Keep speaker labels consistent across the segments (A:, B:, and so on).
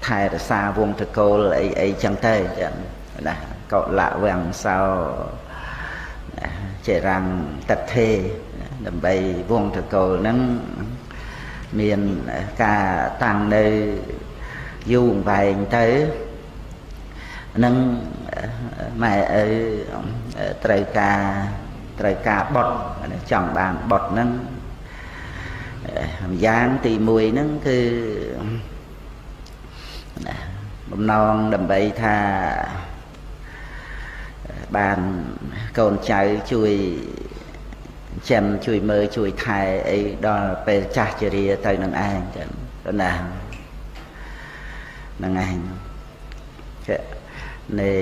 A: ថែរក្សាវងតកូលអីអីចឹងទៅចឹងណាកុលវង្សោចេរាំងតថេដើម្បីវងតកូលហ្នឹងមានការតាំងនៅយូរវែងទៅនឹងម៉ែឪត្រូវការបុត្រចង់បានបុត្រហ្នឹងម្យ៉ាងទី1ហ្នឹងគឺបំណងដើម្បីថាបានកូនចៅជួយចាំជួយមើលជួយថែអីដល់ពេលចាស់ជរាទៅនឹងឯងចឹងណាហ្នឹងឯងនៃ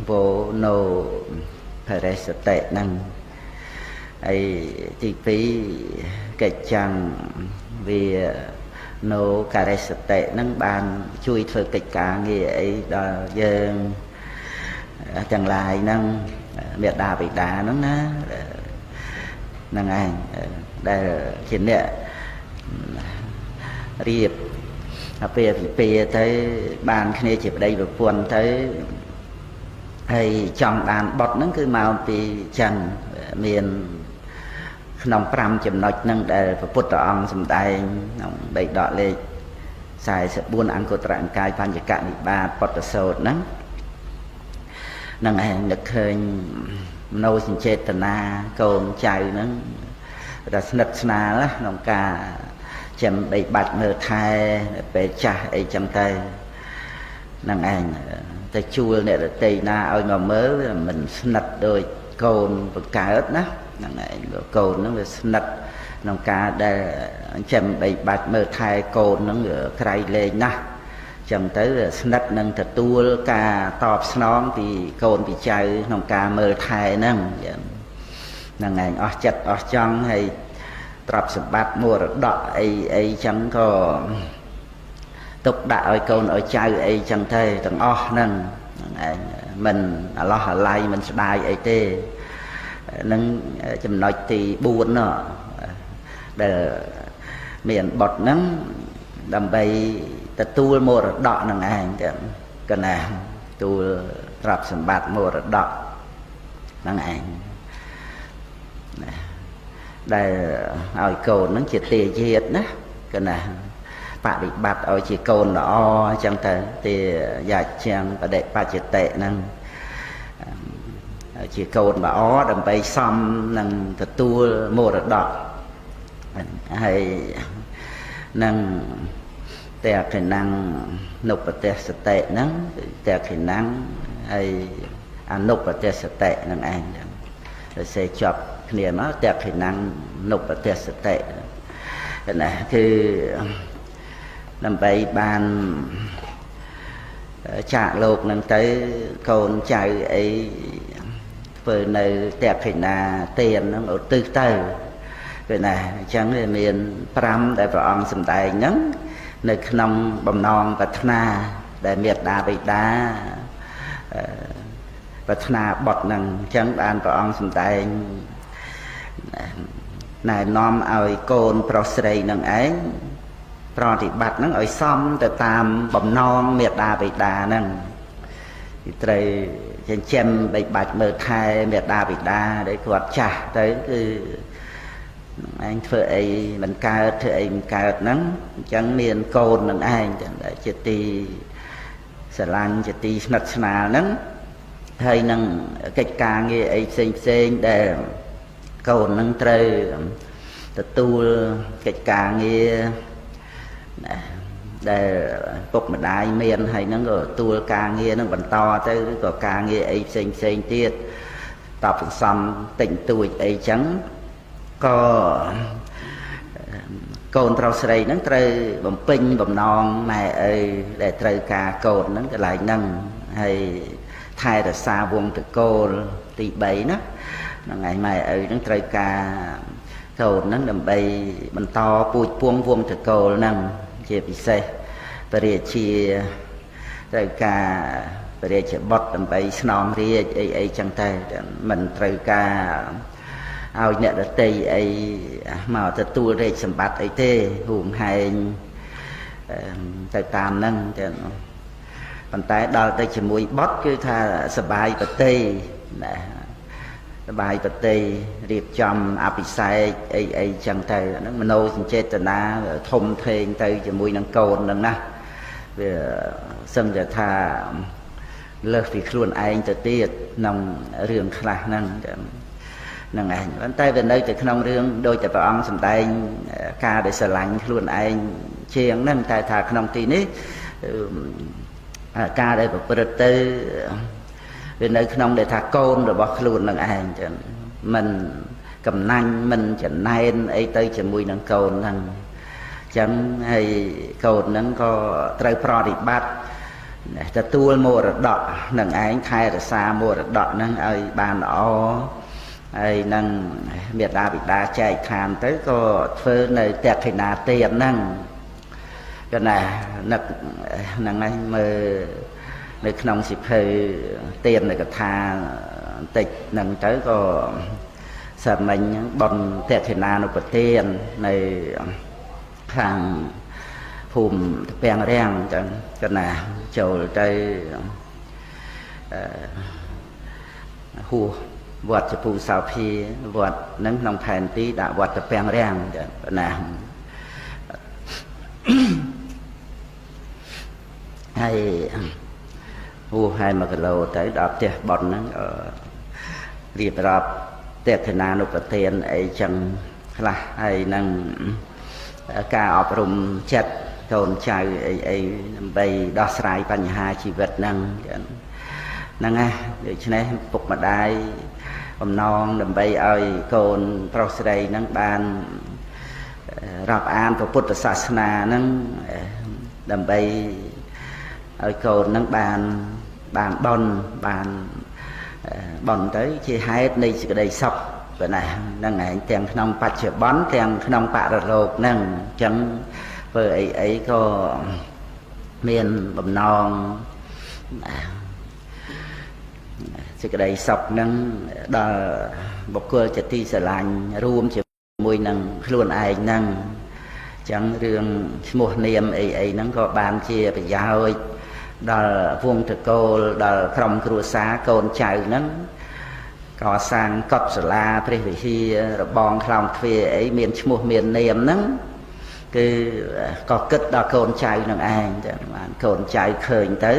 A: វោណូភរិសតិហ្នឹងហើយទី2កិច្ចចាំងវាណូការិសតិហ្នឹងបានជួយធ្វើកិច្ចការងារអីដល់យើងទាំងឡាយហ្នឹងមេដាបិតាហ្នឹងណាហ្នឹងឯងដែលជាអ្នករៀបអាពាហ៍ពិពាហ៍ទៅបានគ្នាជាប្តីប្រពន្ធទៅហើយចង់បានបុត្រហ្នឹងគឺមកពីចឹងមានក្នុង5ចំណុចហ្នឹងដែលព្រះពុទ្ធអង្គសម្ដែងក្នុងបៃដកលេខ44អង្គត្រអង្កាយបញ្ចកនិបាតបតសោតហ្នឹងហ្នឹងឯងនឹកឃើញមโนសញ្ចេតនាកូនចៅហ្នឹងតែស្និទ្ធស្នាលក្នុងការចាំបីបាច់មើលថែពេលចាស់អីចឹងទៅហ្នឹងឯងតែជួលអ្នករតីណាឲ្យមកមើលមិនស្និទ្ធដូចកូនបង្កើតណាហ្នឹងឯងកូនហ្នឹងវាស្និទ្ធក្នុងការដែលចាំបីបាច់មើលថែកូនហ្នឹងក្រៃលែងណាស់ចឹងទៅស្និទ្ធនឹងទទួលការតបស្នងពីកូនពីចៅក្នុងការមើលថែហ្នឹងហ្នឹងឯងអស់ចិត្តអស់ចង់ហើយទ្រព្យសម្បត្តិមរតកអីអីចឹងក៏ទុកដាក់ឲ្យកូនឲ្យចៅអីចឹងទៅទាំងអស់ហ្នឹងហ្នឹងឯងមិនអាឡោះអាល័យមិនស្ដាយអីទេនឹងចំណុចទី4នោះដែលមានបុត្រហ្នឹងដើម្បីទទួលមរតកនឹងឯងទាំងកណាទទួលទ្រព្យសម្បត្តិមរតកហ្នឹងឯងណាដែលឲ្យកូនហ្នឹងជាទាយាទណាកណាបដិបត្តិឲ្យជាកូនល្អអញ្ចឹងទៅទាយាជាងបដិបច្ចតិហ្នឹងជាកូនល្អដើម្បីសមនឹងទទួលមរតកហើយនឹងតេខិណੰនុបទេសតិហ្នឹងតេខិណੰហើយអនុបទេសតិហ្នឹងឯងដែលសេជាប់គ្នាមកតេខិណੰនុបទេសតិណាគឺដើម្បីបានចាកលោកនឹងទៅកូនចៅអីធ្វើនៅតេខិណាទានហ្នឹងឧទ្ទិសទៅគឺណាអញ្ចឹងវាមាន5ដែលព្រះអង្គសម្ដែងហ្នឹងនៅក្នុងបំណងប្រាថ្នាដែលមេត្តាបិតាប្រាថ្នាបុត្រហ្នឹងអញ្ចឹងបានព្រះអង្គសម្ដែងណែនាំឲ្យកូនប្រុសស្រីនឹងឯងប្រតិបត្តិហ្នឹងឲ្យសមទៅតាមបំណងមេត្តាបិតាហ្នឹងគឺត្រូវចិញ្ចឹមបីបាច់មើលថែមេត្តាបិតាដែលគាត់ចាស់ទៅគឺឯងធ្វើអីមិនកើតធ្វើអីមិនកើតហ្នឹងអញ្ចឹងមានកូននឹងឯងទាំងដែលជាទីស្រឡាញ់ជាទីស្និទ្ធស្នាលហ្នឹងហើយនឹងកិច្ចការងារអីផ្សេងផ្សេងដែលកូននឹងត្រូវទទួលកិច្ចការងារណាដែលពុកម្ដាយមានហើយហ្នឹងក៏ទទួលការងារហ្នឹងបន្តទៅឬក៏ការងារអីផ្សេងផ្សេងទៀតតបសន្សំតិចតួចអីចឹងក៏កូនប្រុសស្រីហ្នឹងត្រូវបំពេញបំណងម៉ែឪដែលត្រូវការកូនហ្នឹងកន្លែងហ្នឹងហើយថែរក្សាវងតកូលទី3ណាហ្នឹងឯងម៉ែឪហ្នឹងត្រូវការកូនហ្នឹងដើម្បីបន្តពូជពងវងតកូលហ្នឹងជាពិសេសព្រះរាជាត្រូវការព្រះរាជបុត្រដើម្បីស្នងរាជអីអីចឹងទៅមិនត្រូវការឲ្យអ្នកដតីអីមកទទួលរាជសម្បត្តិអីទេហួងហែង ទៅតាមហ្នឹងចឹងប៉ុន្តែដល់ទៅជាមួយបុត្រគឺថាសបាយបតីណាសបាយបតីរៀបចំអភិសេកអីអីចឹងទៅហ្នឹងមโนសញ្ចេតនាធំធេងទៅជាមួយនឹងកូនហ្នឹងណាវាសឹងតែថាលើសពីខ្លួនឯងទៅទៀតក្នុងរឿងខ្លះហ្នឹងចឹងហ្នឹងឯងប៉ុន្តែវានៅតែក្នុងរឿងដូចតែព្រះអង្គសម្ដែងការដែលស្រឡាញ់ខ្លួនឯងជាងហ្នឹងតែថាក្នុងទីនេះការដែលប្រព្រឹត្តទៅវានៅក្នុងដែលថាកូនរបស់ខ្លួននឹងឯងចឹងមិនកំណាញ់មិនចំណែនអីទៅជាមួយនឹងកូនហ្នឹងចឹងហើយកូនហ្នឹងក៏ត្រូវប្រតិបត្តិទទួលមរតកនឹងឯងថែរក្សាមរតកហ្នឹងឲ្យបានល្អហើយនឹងមេដាបិតាចែកឋានទៅក៏ធ្វើនៅតក្ខិណាទានហ្នឹងកណានឹកហ្នឹងឯងមើលនៅក្នុងសិភៅទានកថាបន្តិចហ្នឹងទៅក៏សាមិញបុណ្យតក្ខិណានុបទាននៅខាងភូមិតពាំងរាំងចឹងកណាចូលទៅហួសវត្តចពូសោភាវត្តហ្នឹងក្នុងផែនទីដាក់វត្តតពាំងរាំងចឹងណាហើយហួសហើយ1គីឡូទៅដល់ផ្ទះបុណ្យហ្នឹងរៀបរាប់តេខណានុបទានអីចឹងខ្លះហើយនឹងការអប់រំចិត្តកូនចៅអីអីដើម្បីដោះស្រាយបញ្ហាជីវិតហ្នឹងហ្នឹងណាដូច្នេះពុកម្ដាយបំណងដើម្បីឲ្យកូនប្រុសស្រីហ្នឹងបានរាប់អានពុទ្ធសាសនាហ្នឹងដើម្បីឲ្យកូនហ្នឹងបានបុណ្យបានបុណ្យទៅជាហេតុនៃសេចក្តីសុខប៉ុណ្ណាហ្នឹងឯងទាំងក្នុងបច្ចុប្បន្នទាំងក្នុងបរលោកហ្នឹងអញ្ចឹងធ្វើអីអីក៏មានបំណងសេចក្តីសុខហ្នឹងដល់បុគ្គលជាទីស្រឡាញ់រួមជាមួយនឹងខ្លួនឯងហ្នឹងអញ្ចឹងរឿងឈ្មោះនាមអីអីហ្នឹងក៏បានជាប្រយោជន៍ដល់វងតកូលដល់ក្រុមគ្រួសារកូនចៅហ្នឹងកសាងកុដិសាលាព្រះវិហាររបងខ្លោងទ្វារអីមានឈ្មោះមាននាមហ្នឹងគឺក៏គិតដល់កូនចៅនឹងឯងចឹងបានកូនចៅឃើញទៅ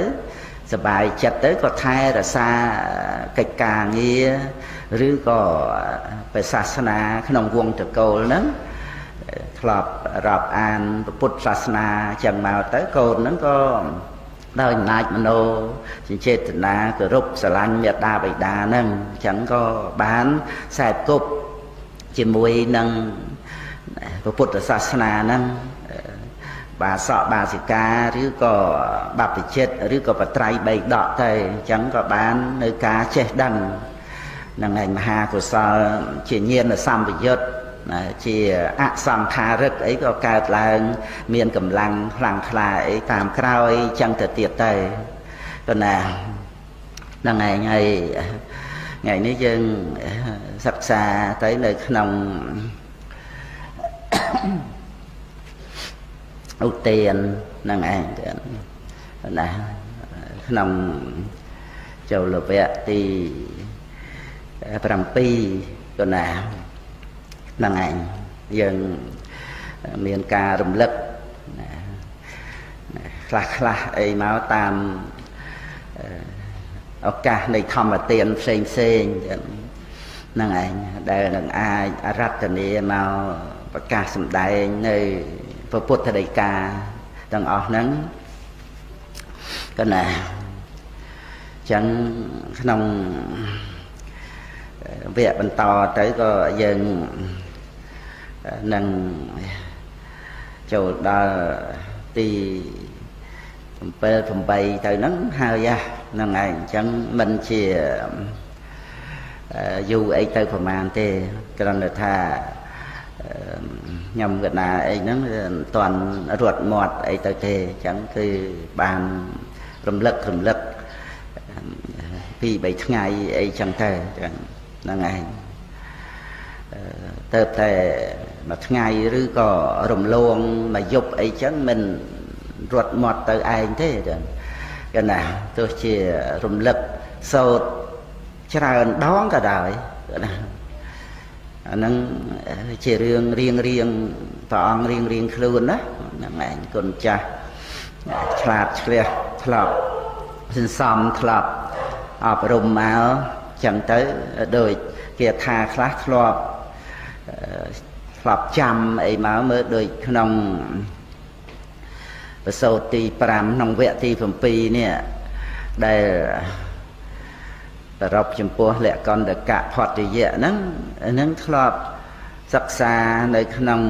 A: សบายចិត្តទៅក៏ថែរក្សាកិច្ចការងារឬក៏ព្រះសាសនាក្នុងវងតកូលហ្នឹងធ្លាប់រាប់អានពុទ្ធសាសនាចឹងមកទៅកូនហ្នឹងក៏ដោយអំណាចមโนចេតនាគោរពស្រឡាញ់មេត្តាបិតាហ្នឹងអញ្ចឹងក៏បានខ្សែគប់ជាមួយនឹងពុទ្ធសាសនាហ្នឹងបាសកបាសិកាឬក៏បព្វជិតឬក៏បត្រៃបីដកទៅអញ្ចឹងក៏បាននៅការចេះដឹងហ្នឹងឯងមហាកុសលជាញាណសម្បយុទ្ធជាអសង្ខារិកអីក៏កើតឡើងមានកម្លាំងខ្លាំងក្លាអីតាមក្រោយចឹងទៅទៀតទៅប៉ុណ្ណាហ្នឹងឯងហើយថ្ងៃនេះយើងសិក្សាទៅនៅក្នុងឧទានហ្នឹងឯងណាក្នុងចូលវគ្គទី7ក៏ណាហ្នឹងឯងយើងមានការរំលឹកខ្លះខ្លះអីមកតាមឱកាសនៃធម្មទានផ្សេងផ្សេងហ្នឹងឯងដែលនឹងអាចអរតនីមកប្រកាសសម្ដែងនៅពុទ្ធដីកាទាំងអស់ហ្នឹងក៏ណាអញ្ចឹងក្នុងវគ្គបន្តទៅក៏យើងនឹងចូលដល់ទី7 8ទៅហ្នឹងហើយហ្នឹងឯងអញ្ចឹងមិនជាយូរអីទៅប្រហែលទេគ្រាន់តែថាខ្ញុំកណាអីហ្នឹងមិនទាន់រត់មាត់អីទៅទេអញ្ចឹងគឺបានរំលឹក2 3ថ្ងៃអីចឹងទៅហ្នឹងឯងទៅតែមួយថ្ងៃឬក៏រំលងមួយយប់អីចឹងមិន រត់មាត់ទៅឯងទេចឹងកណាទោះជារំលឹកសូត្រច្រើនដងក៏ដោយណាអាហ្នឹងជារឿងរៀងរៀងព្រះអង្គរៀងរៀងខ្លួនណាហ្នឹងឯងគុណចាស់ឆ្លាតឆ្លះធ្លាប់សន្សំធ្លាប់អប់រំមកចឹងទៅដូចគេថាខ្លះធ្លាប់ចាំអីមកមើលដូចក្នុងប្រសូតទី5ក្នុងវគ្គទី7នេះដែលប្ររពចំពោះលក្ខន្តិកៈផតយៈហ្នឹងហ្នឹងធ្លាប់សិក្សានៅក្នុង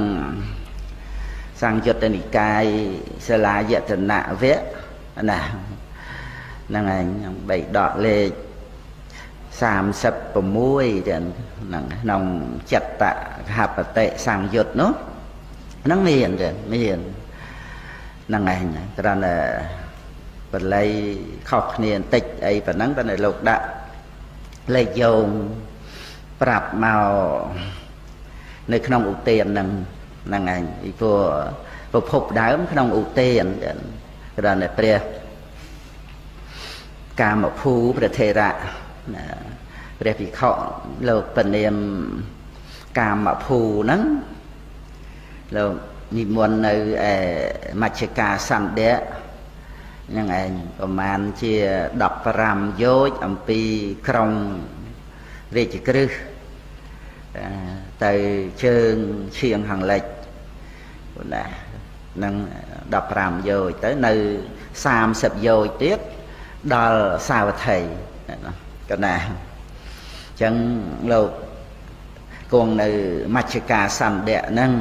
A: សង្យុត្តនិកាយសាលាយតនវៈណាហ្នឹងឯងបីដកលេខ36ចឹងហ្នឹងក្នុងចិត្តកហបតិសង្យុត្តនោះហ្នឹងមានចឹងមានហ្នឹងឯងគ្រាន់តែបល័យខុសគ្នាបន្តិចអីប៉ុណ្ណឹងប៉ុន្តែលោកដាក់លេខយោងប្រាប់មកនៅក្នុងឧទានហ្នឹងហ្នឹងឯងពីព្រោះប្រភពដើមក្នុងឧទានគ្រាន់តែព្រះកាមភូព្រះថេរៈណាព្រះភិក្ខុលោកពនាមកាមភូហ្នឹងលោកនិមន្តនៅឯមជ្ឈកាសន្តិហ្នឹងឯងប្រមាណជា15យោជអំពីក្រុងរាជក្រឹសទៅជើងឈៀងខាងលិចណានឹង15យោជទៅនៅ30យោជទៀតដល់សាវត្ថីកណាអញ្ចឹងលោកគង់នៅមជ្ឈកាសន្តិហ្នឹង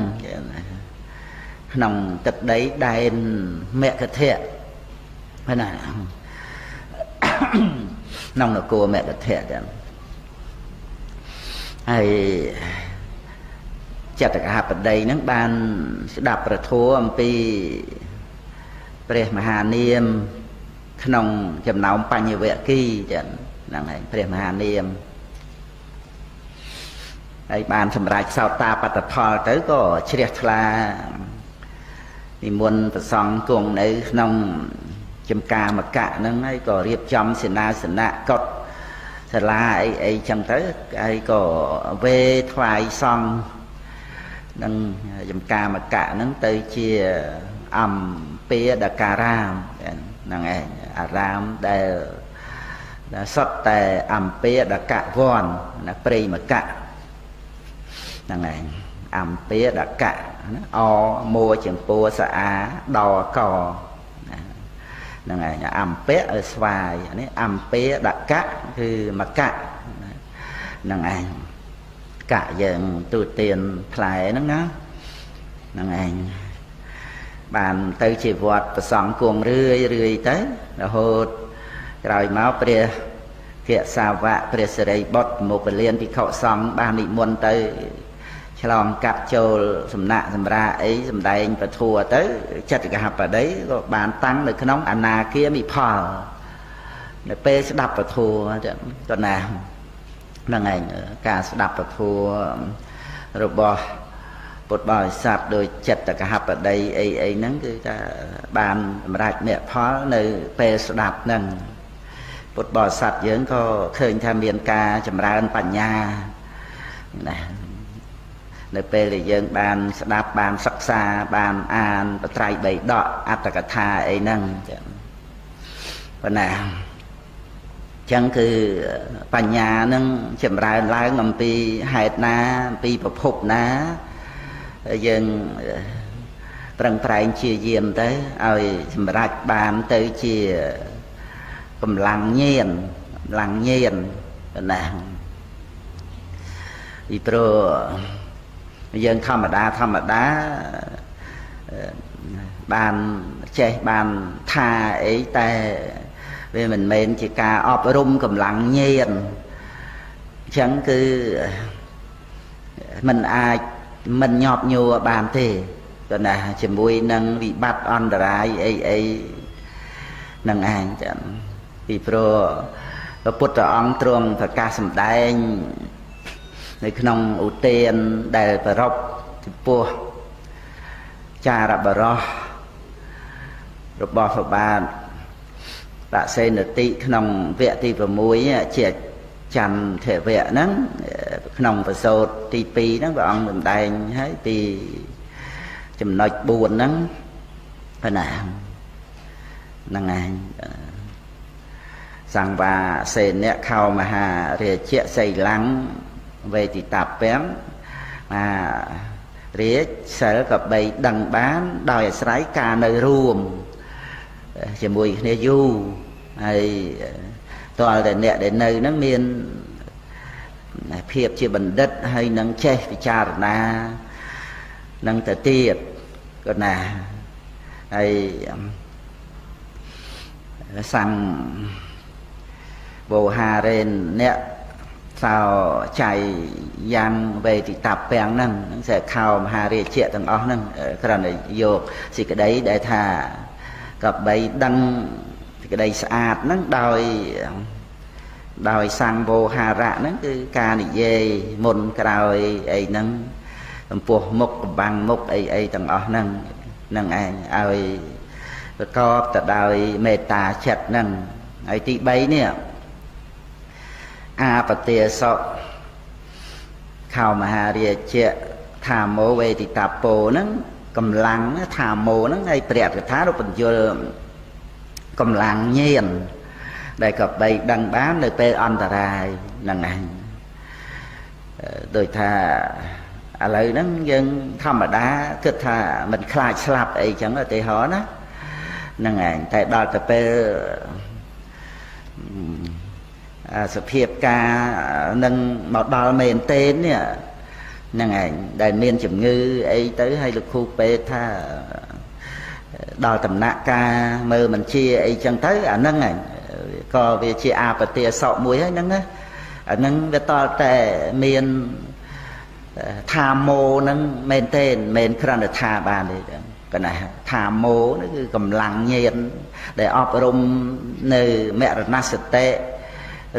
A: ក្នុងទឹកដីដែនមគ្គធៈណាក្នុងនគរមគ្គធៈចឹងហើយចិត្តកហបតីហ្នឹងបានស្ដាប់ប្រធัวអំពីព្រះមហានាមក្នុងចំណោមបញ្ញវគិចឹងហ្នឹងហើយព្រះមហានាមហើយបានសម្រេចសោតាបត្តផលទៅក៏ជ្រះថ្លានិមន្តប្រសង់គង់នៅក្នុងចំការមកៈហ្នឹងហើយក៏រៀបចំសេនាសនៈកុដិសាលាអីអីចឹងទៅហើយក៏វេថ្វាយសង្ឃនឹងចំការមកៈហ្នឹងទៅជាអំពាដការាមហ្នឹងឯងអារាមដែលសុទ្ធតែអំពាដកវ័នណាព្រៃមកៈហ្នឹងឯងអំពាដកៈណាអមួជាងពួរសាអាដកហ្នឹងឯងអំពៈស្វាយនេះអំពាដកៈគឺមកៈហ្នឹងឯងកៈយើងទូទានផ្លែហ្នឹងណាហ្នឹងឯងបានទៅជាវត្តប្រសង់គង់រឿយរឿយទៅរហូតក្រោយមកព្រះគសាវៈព្រះសិរីបុត្រមុគលានភិក្ខុសង្ឃបាននិមន្តទៅឆ្លងកាត់ចូលសំណាក់សម្រាអីសំដែងពធัวទៅចិត្តកហបតីក៏បានតាំងនៅក្នុងអនាគាមិផលនៅពេលស្ដាប់ពធัวចឹងក៏ណាហ្នឹងឯងការស្ដាប់ពធัวរបស់ពុទ្ធបរិស័ទដោយចិត្តកហបតីអីអីហ្នឹងគឺថាបានសម្រេចមគ្គផលនៅពេលស្ដាប់ហ្នឹងពុទ្ធបរិស័ទយើងក៏ឃើញថាមានការចម្រើនបញ្ញាណានៅពេលដែលយើងបានស្ដាប់បានសិក្សាបានអានបត្រៃបីដកអត្តកថាអីហ្នឹងចឹងប៉ុណ្ណាចឹងគឺបញ្ញានឹងចម្រើនឡើងអំពីហេតុណាអំពីប្រភពណាយើងប្រឹងប្រែងជាយាមទៅឲ្យសម្រេចបានទៅជាកម្លាំងញាណកម្លាំងញាណណាពីព្រោះយើងធម្មតាធម្មតាបានចេះបានថាអីតែវាមិនមែនជាការអប់រំកម្លាំងញាណអញ្ចឹងគឺมันអាចមិនញាប់ញួរបានទេក៏ណាជាមួយនឹងវិបត្តិអន្តរាយអីអីនឹងឯងចឹងពីព្រោះព្រះពុទ្ធអង្គទ្រង់ប្រកាសសម្ដែងនៅក្នុងឧទានដែលប្ររពចំពោះចារបរោះ របស់ព្រះបាទបសេនតិក្នុងវគ្គទី6ជាចន្ទវៈហ្នឹងក្នុងប្រសូតទី2ហ្នឹងព្រះអង្គសម្ដែងហើយពីចំណុច4ហ្នឹងប៉ុណ្ណាហ្នឹងឯងសង្វាសេនៈខោមហារាជៈសីលੰវេទិតាពាំងមហារាជសិលក៏បីដឹងបានដោយអាស្រ័យការនៅរួមជាមួយគ្នាយូរហើយតើតែអ្នកដែលនៅហ្នឹងមានភាពជាបណ្ឌិតហើយនឹងចេះពិចារណានឹងទៅទៀតក៏ណាហើយសង្វោហារេនអ្នកសោចៃយ៉ាងវេទិតាពាំងហ្នឹងសេខោមហារាជៈទាំងអស់ហ្នឹងគ្រាន់តែយកសេចក្តីដែលថាក៏បីដឹងសេចក្តីស្អាតហ្នឹងដោយសង្វោហារៈហ្នឹងគឺការនិយាយមុនក្រោយអីហ្នឹងចំពោះមុខកំបាំងមុខអីអីទាំងអស់ហ្នឹងហ្នឹងឯងឲ្យប្រកបទៅដោយមេត្តាចិត្តហ្នឹងហើយទី3នេះអាបទាសុខោមហារាជៈថាមោវេទិតាពោហ្នឹងកម្លាំងថាមោហ្នឹងហើយព្រះកថារូបបញ្យលកម្លាំងញាណដែលក៏បីដឹងបាននៅពេលអន្តរាយហ្នឹងឯងដូចថាឥឡូវហ្នឹងយើងធម្មតាគិតថាមិនខ្លាចស្លាប់អីចឹងឧទាហរណ៍ណាហ្នឹងឯងតែដល់ទៅពេលសភាពការនឹងមកដល់មែនទេនេះហ្នឹងឯងដែលមានជំងឺអីទៅហើយលោកគ្រូពេទ្យថាដល់ដំណាក់ការមើលមិនជាអីចឹងទៅអាហ្នឹងឯងក៏វាជាអាបទាសក់មួយហើយហ្នឹងណាអាហ្នឹងវាតតែមានថាមោហ្នឹងមែនទេមិនមែនគ្រាន់តែថាបានទេកណាថាមោនេះគឺកម្លាំងញាណដែលអប់រំនៅមរណសតិ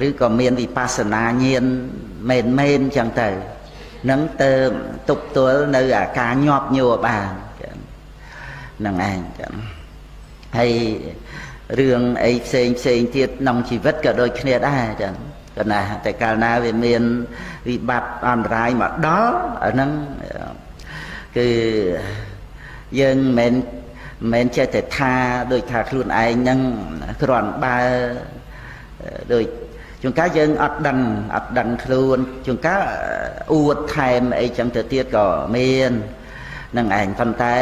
A: ឬក៏មានវិបស្សនាញាណមែនមែនចឹងទៅនឹងទៅទប់ទល់នៅអាការញាប់ញួរបានហ្នឹងឯងចឹងហើយរឿងអីផ្សេងផ្សេងទៀតក្នុងជីវិតក៏ដូចគ្នាដែរចឹងកណាតែកាលណាវាមានវិបត្តិអន្តរាយមកដល់អាហ្នឹងគឺយើងមិនមែនចេះតែថាដូចថាខ្លួនឯងហ្នឹងគ្រាន់បើដូចជួនកាលយើងអត់ដឹងខ្លួនជួនកាលអួតថែមអីចឹងទៅទៀតក៏មាននឹងឯងប៉ុន្តែ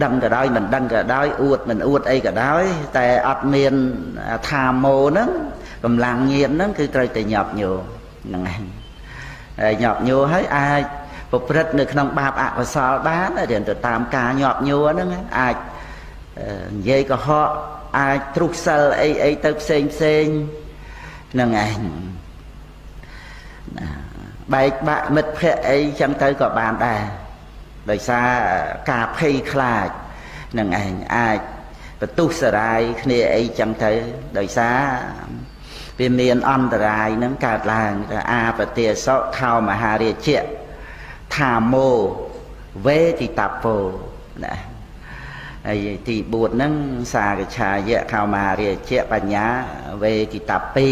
A: ដឹងក៏ដោយមិនដឹងក៏ដោយអួតមិនអួតអីក៏ដោយតែអត់មានថាមោហ្នឹងកម្លាំងញាណហ្នឹងគឺត្រូវតែញាប់ញោហ្នឹងឯងហើយញាប់ញោហើយអាចប្រព្រឹត្តនៅក្នុងបាបអកុសលបានរៀនទៅតាមការញាប់ញោហ្នឹងអាចនិយាយកុហកអាចទ្រុះសិលអីអីទៅផ្សេងផ្សេងហ្នឹងឯងបែកបាក់មិត្តភក្តិអីចឹងទៅក៏បានដែរដោយសារការភ័យខ្លាចហ្នឹងឯងអាចបន្ទុះសរាយគ្នាអីចឹងទៅដោយសារវាមានអន្តរាយហ្នឹងកើតឡើងអាបទាសុខោមហារាជៈថាមោវេទិតាពោណាហើយទី4ហ្នឹងសាកឆាយៈខោមហារាជៈបញ្ញាវេទិតាពេ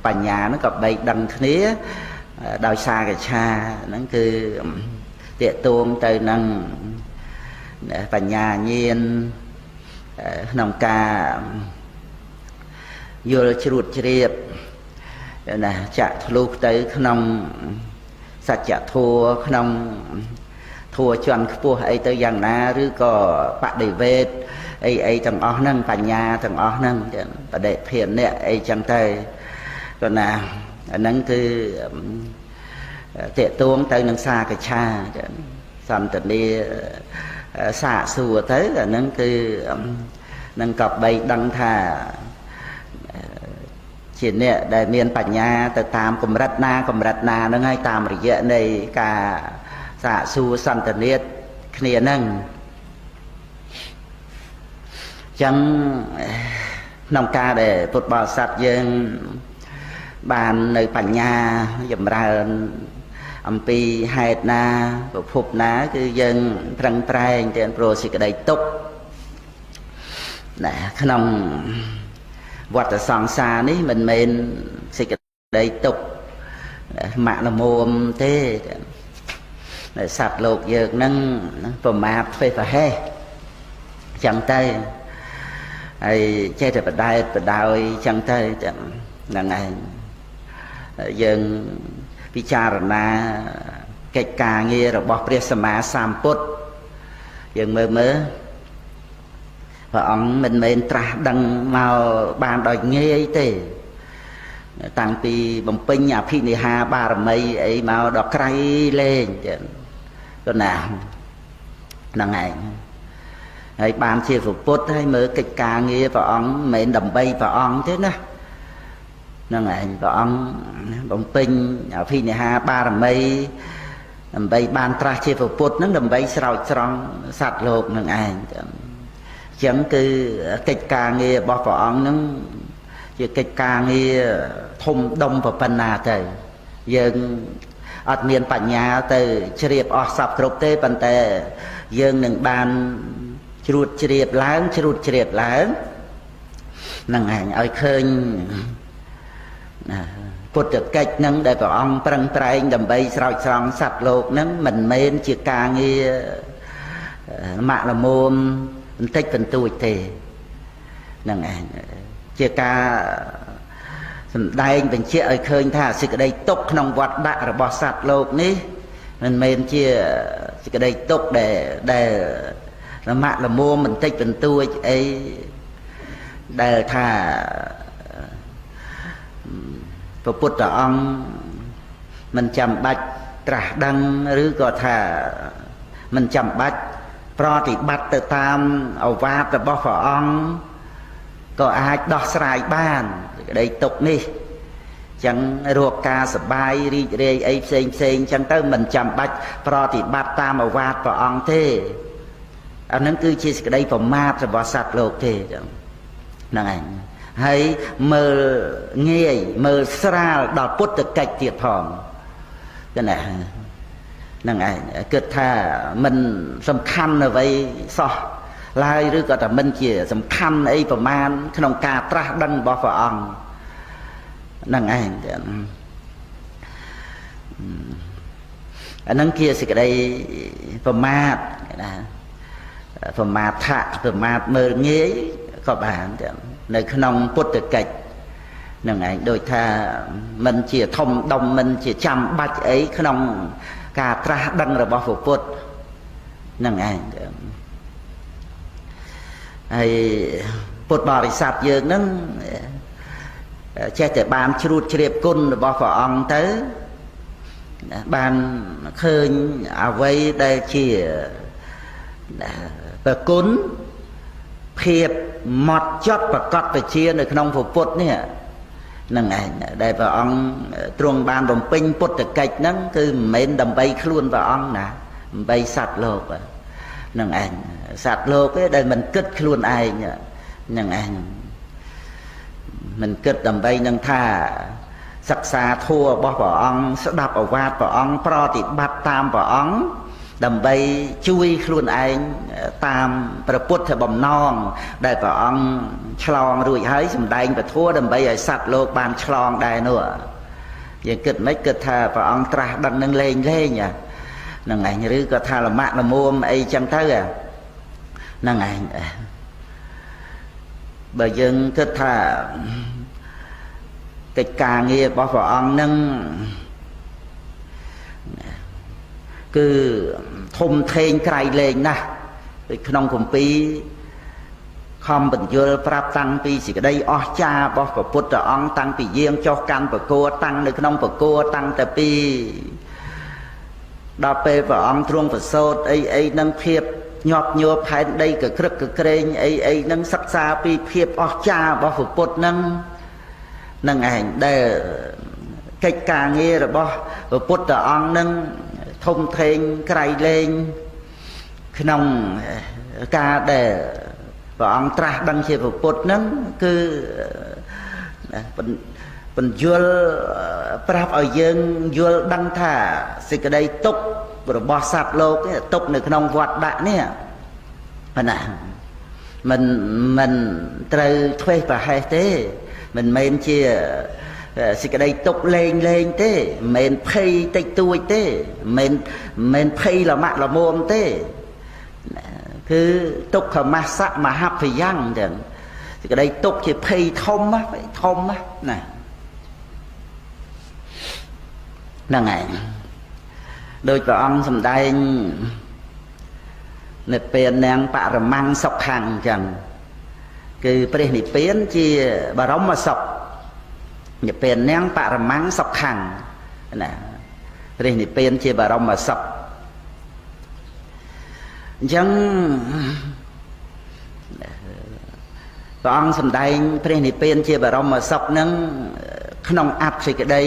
A: បញ្ញាហ្នឹងក៏បីដឹងគ្នាដោយសាកឆាហ្នឹងគឺទាក់ទងទៅនឹងបញ្ញាញាណក្នុងការយល់ជ្រួតជ្រាបណាចាក់ធ្លុះទៅក្នុងសច្ចធម៌ក្នុងធัวជាន់ខ្ពស់អីទៅយ៉ាងណាឬក៏បដិវេទអីអីទាំងអស់ហ្នឹងបញ្ញាទាំងអស់ហ្នឹងបដិភានៈអីចឹងទៅក៏ណាអាហ្នឹងគឺតេតួងទៅនឹងសាកឆាសន្តានាសាកសួរទៅអាហ្នឹងគឺនឹងក៏បីដឹងថាជាអ្នកដែលមានបញ្ញាទៅតាមកម្រិតណាកម្រិតណាហ្នឹងហើយតាមរយៈនៃការសាកសួរសន្តានាគ្នាហ្នឹងចឹងក្នុងការដែលពុទ្ធបរិស័ទយើងបាននៅបញ្ញាចម្រើនអំពីហេតុណាប្រភពណាគឺយើងប្រឹងប្រែងទៅព្រោះសេចក្តីទុក្ខ ណាក្នុងវដ្តសង្សារនេះមិនមែនសេចក្តីទុក្ខម៉ាក់ល្មមទេសត្វលោកយើងហ្នឹងប្រមាទធ្វេសប្រហែសចឹងទៅហើយចេះតែបដែតបដោយចឹងទៅហ្នឹងឯងយើងពិចារណាកិច្ចការងាររបស់ព្រះសម្មាសម្ពុទ្ធយើងមើលមើលព្រះអង្គមិនមែនត្រាស់ដឹងមកបានដោយងាយទេតាំងពីបំពេញអភិនិហាបារមីអីមកដល់ក្រៃលែងចឹងក៏ណាហ្នឹងឯងហើយបានជាពុទ្ធហើយមើលកិច្ចការងារព្រះអង្គមិនមែនដើម្បីព្រះអង្គទេណាហ្នឹងឯងព្រះអង្គបំពេញអភិនិហាបារមីដើម្បីបានត្រាស់ជាពុទ្ធហ្នឹងដើម្បីស្រោចស្រង់សត្វលោកនឹងឯងចឹងចឹងគឺកិច្ចការងាររបស់ព្រះអង្គហ្នឹងជាកិច្ចការងារធំដុំប៉ុណ្ណាទៅយើងអត់មានបញ្ញាទៅជ្រាបអស់សពគ្រប់ទេប៉ុន្តែយើងនឹងបានជ្រួតជ្រាបឡើងជ្រួតជ្រាបឡើងហ្នឹងឯងឲ្យឃើញណាពុទ្ធកិច្ចហ្នឹងដែលព្រះអង្គប្រឹងប្រែងដើម្បីស្រោចស្រង់សត្វលោកហ្នឹងមិនមែនជាការងារម៉ាក់ល្មមបន្តិចបន្តួចទេហ្នឹងឯងជាការសម្ដែងបញ្ជាក់ឲ្យឃើញថាសេចក្តីទុក្ខក្នុងវដ្តដាក់របស់សត្វលោកនេះមិនមែនជាសេចក្តីទុក្ខដែលដែលលម៉ាក់ល្មមបន្តិចបន្តួចអីដែលថាព្រះពុទ្ធអង្គមិនចាំបាច់ត្រាស់ដឹងឬក៏ថាមិនចាំបាច់ប្រតិបត្តិទៅតាមឱវាទរបស់ព្រះអង្គក៏អាចដោះស្រាយបានក្តីទុក្ខនេះចឹងរកការសបាយរីករាយអីផ្សេងផ្សេងចឹងទៅមិនចាំបាច់ប្រតិបត្តិតាមឱវាទព្រះអង្គទេអានឹងគឺជាសេចក្តីប្រមាទរបស់សត្វលោកទេចឹងហ្នឹងឯងហើយមើលងាយមើលស្រាលដល់ពុទ្ធកិច្ចទៀតផងចឹងណាហ្នឹងឯងគិតថាមិនសំខាន់អ្វីសោះឡើយឬក៏ថាមិនជាសំខាន់អីប្រមាណក្នុងការត្រាស់ដឹងរបស់ព្រះអង្គហ្នឹងឯងអាហ្នឹងជាសេចក្តីប្រមាទណាប្រមាថៈប្រមាទមើលងាយក៏បាននៅក្នុងពុទ្ធកិច្ចហ្នឹងឯងដូចថាមិនជាធំដុំមិនជាចាំបាច់អីក្នុងការត្រាស់ដឹងរបស់ព្រះពុទ្ធហ្នឹងឯងហើយពុទ្ធបរិស័ទយើងហ្នឹងចេះតែបានជ្រួតជ្រាបគុណរបស់ព្រះអង្គទៅបានឃើញអ្វីដែលជាប្រគុណភាពម៉ត់ចត់ប្រកបពជានៅក្នុងព្រះពុទ្ធនេះហ្នឹងឯងដែលព្រះអង្គទ្រង់បានបំពេញពុទ្ធកិច្ចហ្នឹងគឺមិនមែនដើម្បីខ្លួនព្រះអង្គណាដើម្បីសត្វលោកហ្នឹងឯងសត្វលោកទេដែលមិនគិតខ្លួនឯងហ្នឹងឯងមិនគិតដើម្បីនឹងថាសិក្សាធម៌របស់ព្រះអង្គស្ដាប់ឱវាទព្រះអង្គប្រតិបត្តិតាមព្រះអង្គដើម្បីជួយខ្លួនឯងតាមព្រះពុទ្ធបំណងដែលព្រះអង្គឆ្លងរួចហើយសម្ដែងពធដើម្បីឲ្យសត្វលោកបានឆ្លងដែរនោះយើងគិតមិនគិតថាព្រះអង្គត្រាស់ដឹងនឹងលេងលេងហ្នឹងឯងឬក៏ថាលម៉ាក់លមួមអីចឹងទៅហ្នឹងឯងបើយើងគិតថាកិច្ចការងាររបស់ព្រះអង្គនឹងគឺធំធេងក្រៃលែងណាស់ដូចក្នុងគម្ពីរខំបញ្យលប្រាប់តាំងពីសេចក្តីអស្ចារ្យរបស់ព្រះពុទ្ធអង្គតាំងពីយាងចុះកាន់ប្រគួរតាំងនៅក្នុងប្រគួរតាំងតែពីដល់ពេលព្រះអង្គទ្រង់ប្រសូតអីអីនឹងភាពញាប់ញួរផែនដីកក្រឹកកក្រែងអីអីនឹងសិក្សាពីភាពអស្ចារ្យរបស់ព្រះពុទ្ធនឹងនឹងឯងដែលកិច្ចការងាររបស់ព្រះពុទ្ធអង្គនឹងធំធេងក្រៃលែងក្នុងការដែលព្រះអង្គត្រាស់ដឹងជាពុទ្ធនឹងគឺបញ្យលប្រាប់ឲ្យយើងយល់ដឹងថាសេចក្តីទុក្ខរបស់សត្វលោកទុក្ខនៅក្នុងវដ្តដាក់នេះណា មិនមិនត្រូវធ្វេសប្រហែសទេមិនមែនជាសេចក្តីទុកលេងលេងទេមិនមែនភ័យតិចតួចទេមិនមែនភ័យលម៉ាក់លមុំទេគឺទុក្ខមស្សៈមហភយ៉ាងចឹងសេចក្តីទុកជាភ័យធំធំណាហ្នឹងឯងដោយព្រះអង្គសម្ដែងនិព្វានាងបរមង្គសុខំអញ្ចឹងគឺព្រះនិព្វានជាបរមសុខនិព្វាននាងបរមង្គសុខំណាព្រះនិព្វានជាបរមសុខអញ្ចឹងព្រះអង្គសម្ដែងព្រះនិព្វានជាបរមសុខនឹងក្នុងអត្ថសេចក្តី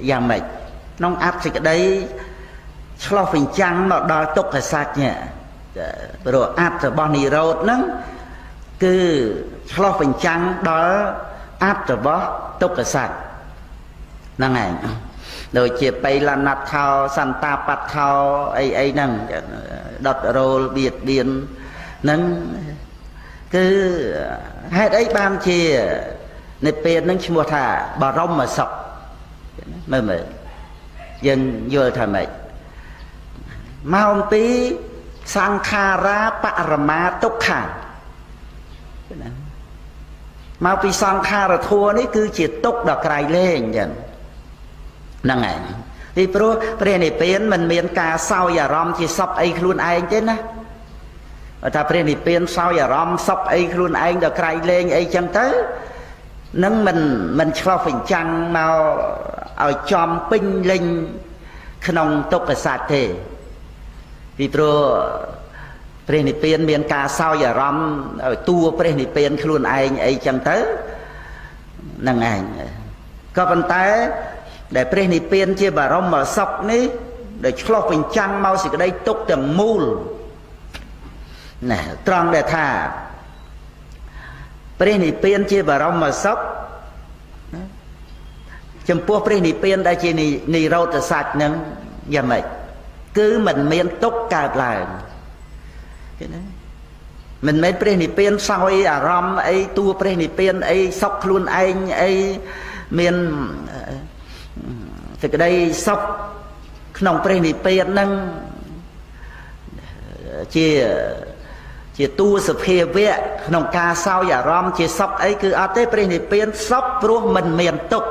A: យ៉ាងម៉េចក្នុងអត្ថសេចក្តីឆ្លោះបញ្ចាំងមកដល់ទុក្ខសច្ចនេះព្រោះអត្ថរបស់និរោធហ្នឹងគឺឆ្លោះបញ្ចាំងដល់អត្ថរបស់ទុក្ខសច្ចហ្នឹងឯងដូចជាបៃលណដ្ឋោសន្តាបដ្ឋោអីអីហ្នឹងដុតរោលបៀតបៀនហ្នឹងគឺហេតុអីបានជានិព្វានហ្នឹងឈ្មោះថាបរមសុខមើលមើលយើងយល់ថាម៉េចមកអំពីសង្ខារាបរមាទុក្ខាណាមកពីសង្ខារធัวនេះគឺជាទុក្ខដ៏ក្រៃលែងចឹងហ្នឹងឯងពីព្រោះព្រះនិព្វានមិនមានការសោយអារម្មណ៍ជាសុខអីខ្លួនឯងទេណាបើថាព្រះនិព្វានសោយអារម្មណ៍សុខអីខ្លួនឯងដល់ក្រៃលែងអីចឹងទៅនឹងមិនឆ្លោះបញ្ចាំងមកឲ្យចំពេញលេញក្នុងទុក្ខសត្វទេពីព្រោះព្រះនិព្វានមានការសោយអារម្មណ៍ឲ្យតួព្រះនិព្វានខ្លួនឯងអីចឹងទៅហ្នឹងឯងក៏ប៉ុន្តែដែលព្រះនិព្វានជាបរមសុខនេះដែលឆ្លោះបញ្ចាំងមកសេចក្តីទុក្ខទាំងមូលណាត្រង់ដែលថាព្រះនិព្វានជាបរមសុខចំពោះព្រះនិព្វានដែលជានិរោធសច្ចនឹងយ៉ាងម៉េចគឺមិនមានទុក្ខកើតឡើងឃើញទេមិនមែនព្រះនិព្វានសោយអារម្មណ៍អីតួព្រះនិព្វានអីសុខខ្លួនឯងអីមានសេចក្តីសុខក្នុងព្រះនិព្វានហ្នឹងជាតួសភាវៈក្នុងការសោយអារម្មណ៍ជាសុខអីគឺអត់ទេព្រះនិព្វានសុខព្រោះមិនមានទុក្ខ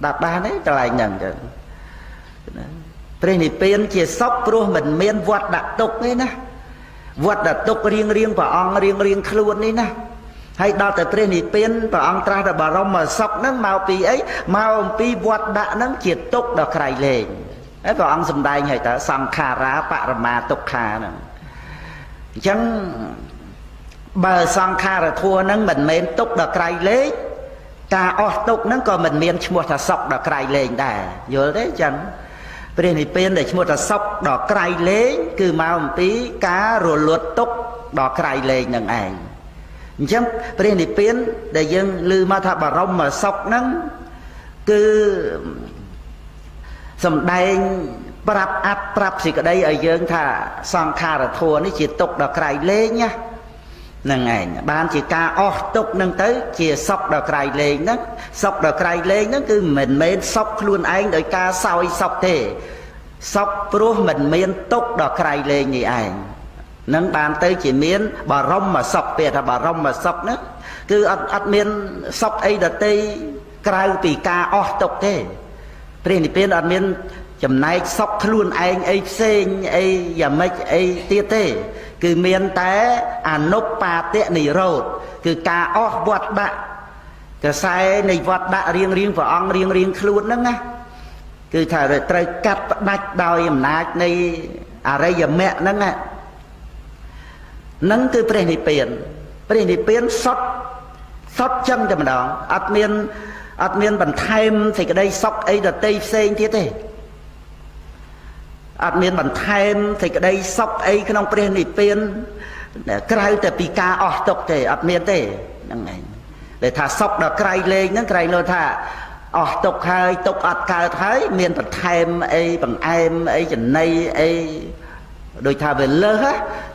A: ដាក់បានទេកន្លែងហ្នឹងចឹងព្រះនិព្វានជាសុខព្រោះមិនមានវត្តដាក់ទុក្ខទេណាវត្តដាក់ទុក្ខរៀងរៀងព្រះអង្គរៀងរៀងខ្លួននេះណាហើយដល់តែព្រះនិព្វានព្រះអង្គត្រាស់ដល់បរមសុខហ្នឹងមកពីអីមកអំពីវត្តដាក់ហ្នឹងជាទុក្ខដ៏ក្រៃលែងហើយព្រះអង្គសម្ដែងហើយតើសង្ខារាបរមាទុក្ខាហ្នឹងអញ្ចឹងបើសង្ខារធัวហ្នឹងមិនមែនទុក្ខដ៏ក្រៃលែងការអស់ទុក្ខហ្នឹងក៏មិនមានឈ្មោះថាសុខដ៏ក្រៃលែងដែរយល់ទេអញ្ចឹងព្រះនិព្វានដែលឈ្មោះថាសុខដ៏ក្រៃលែងគឺមកអំពីការរលត់ទុក្ខដ៏ក្រៃលែងនឹងឯងអញ្ចឹងព្រះនិព្វានដែលយើងឮមកថាបរមសុខហ្នឹងគឺសំដែងប្រាប់អត្តប្រាប់សេចក្តីឲ្យយើងថាសង្ខារធัวនេះជាទុក្ខដ៏ក្រៃលែងណាហ្នឹងឯងបានជាការអស់ទុក្ខហ្នឹងទៅជាសុខដ៏ក្រៃលែងហ្នឹងសុខដ៏ក្រៃលែងហ្នឹងគឺមិនមែនសុខខ្លួនឯងដោយការសោយសុខទេសុខព្រោះមិនមានទុក្ខដ៏ក្រៃលែងនេះឯងនឹងបានទៅជាមានបរមសុខពាក្យថាបរមសុខហ្នឹងគឺអត់មានសុខអីដទៃក្រៅពីការអស់ទុក្ខទេព្រះនិព្វានអត់មានចំណែកសុខខ្លួនឯងអីផ្សេងអីយ៉ាងម៉េចអីទៀតទេគឺមានតែអនុបាទនិរោធគឺការអស់វត្តដាក់កសែនៃវត្តដាក់រៀងរៀងព្រះអង្គរៀងរៀងខ្លួនហ្នឹងណាគឺថាត្រូវកាត់ផ្ដាច់ដោយអំណាចនៃអរិយមគ្គហ្នឹងណានឹងគឺព្រះនិព្វានព្រះនិព្វានសុទ្ធសុទ្ធចឹងតែម្ដងអត់មានបន្ថែមសេចក្តីសុខអីដតីផ្សេងទៀតទេអត់មានបន្ថែមសេចក្តីសុខអីក្នុងព្រះនិព្វានក្រៅតែពីការអស់ទុក្ខទេអត់មានទេហ្នឹងឯងដែលថាសុខដល់ក្រៃលែងហ្នឹងក្រៃលោថាអស់ទុក្ខហើយទុក្ខអត់កើតហើយមានបន្ថែមអីបង្អែមអីចំណីអី ដូចថាវាលើស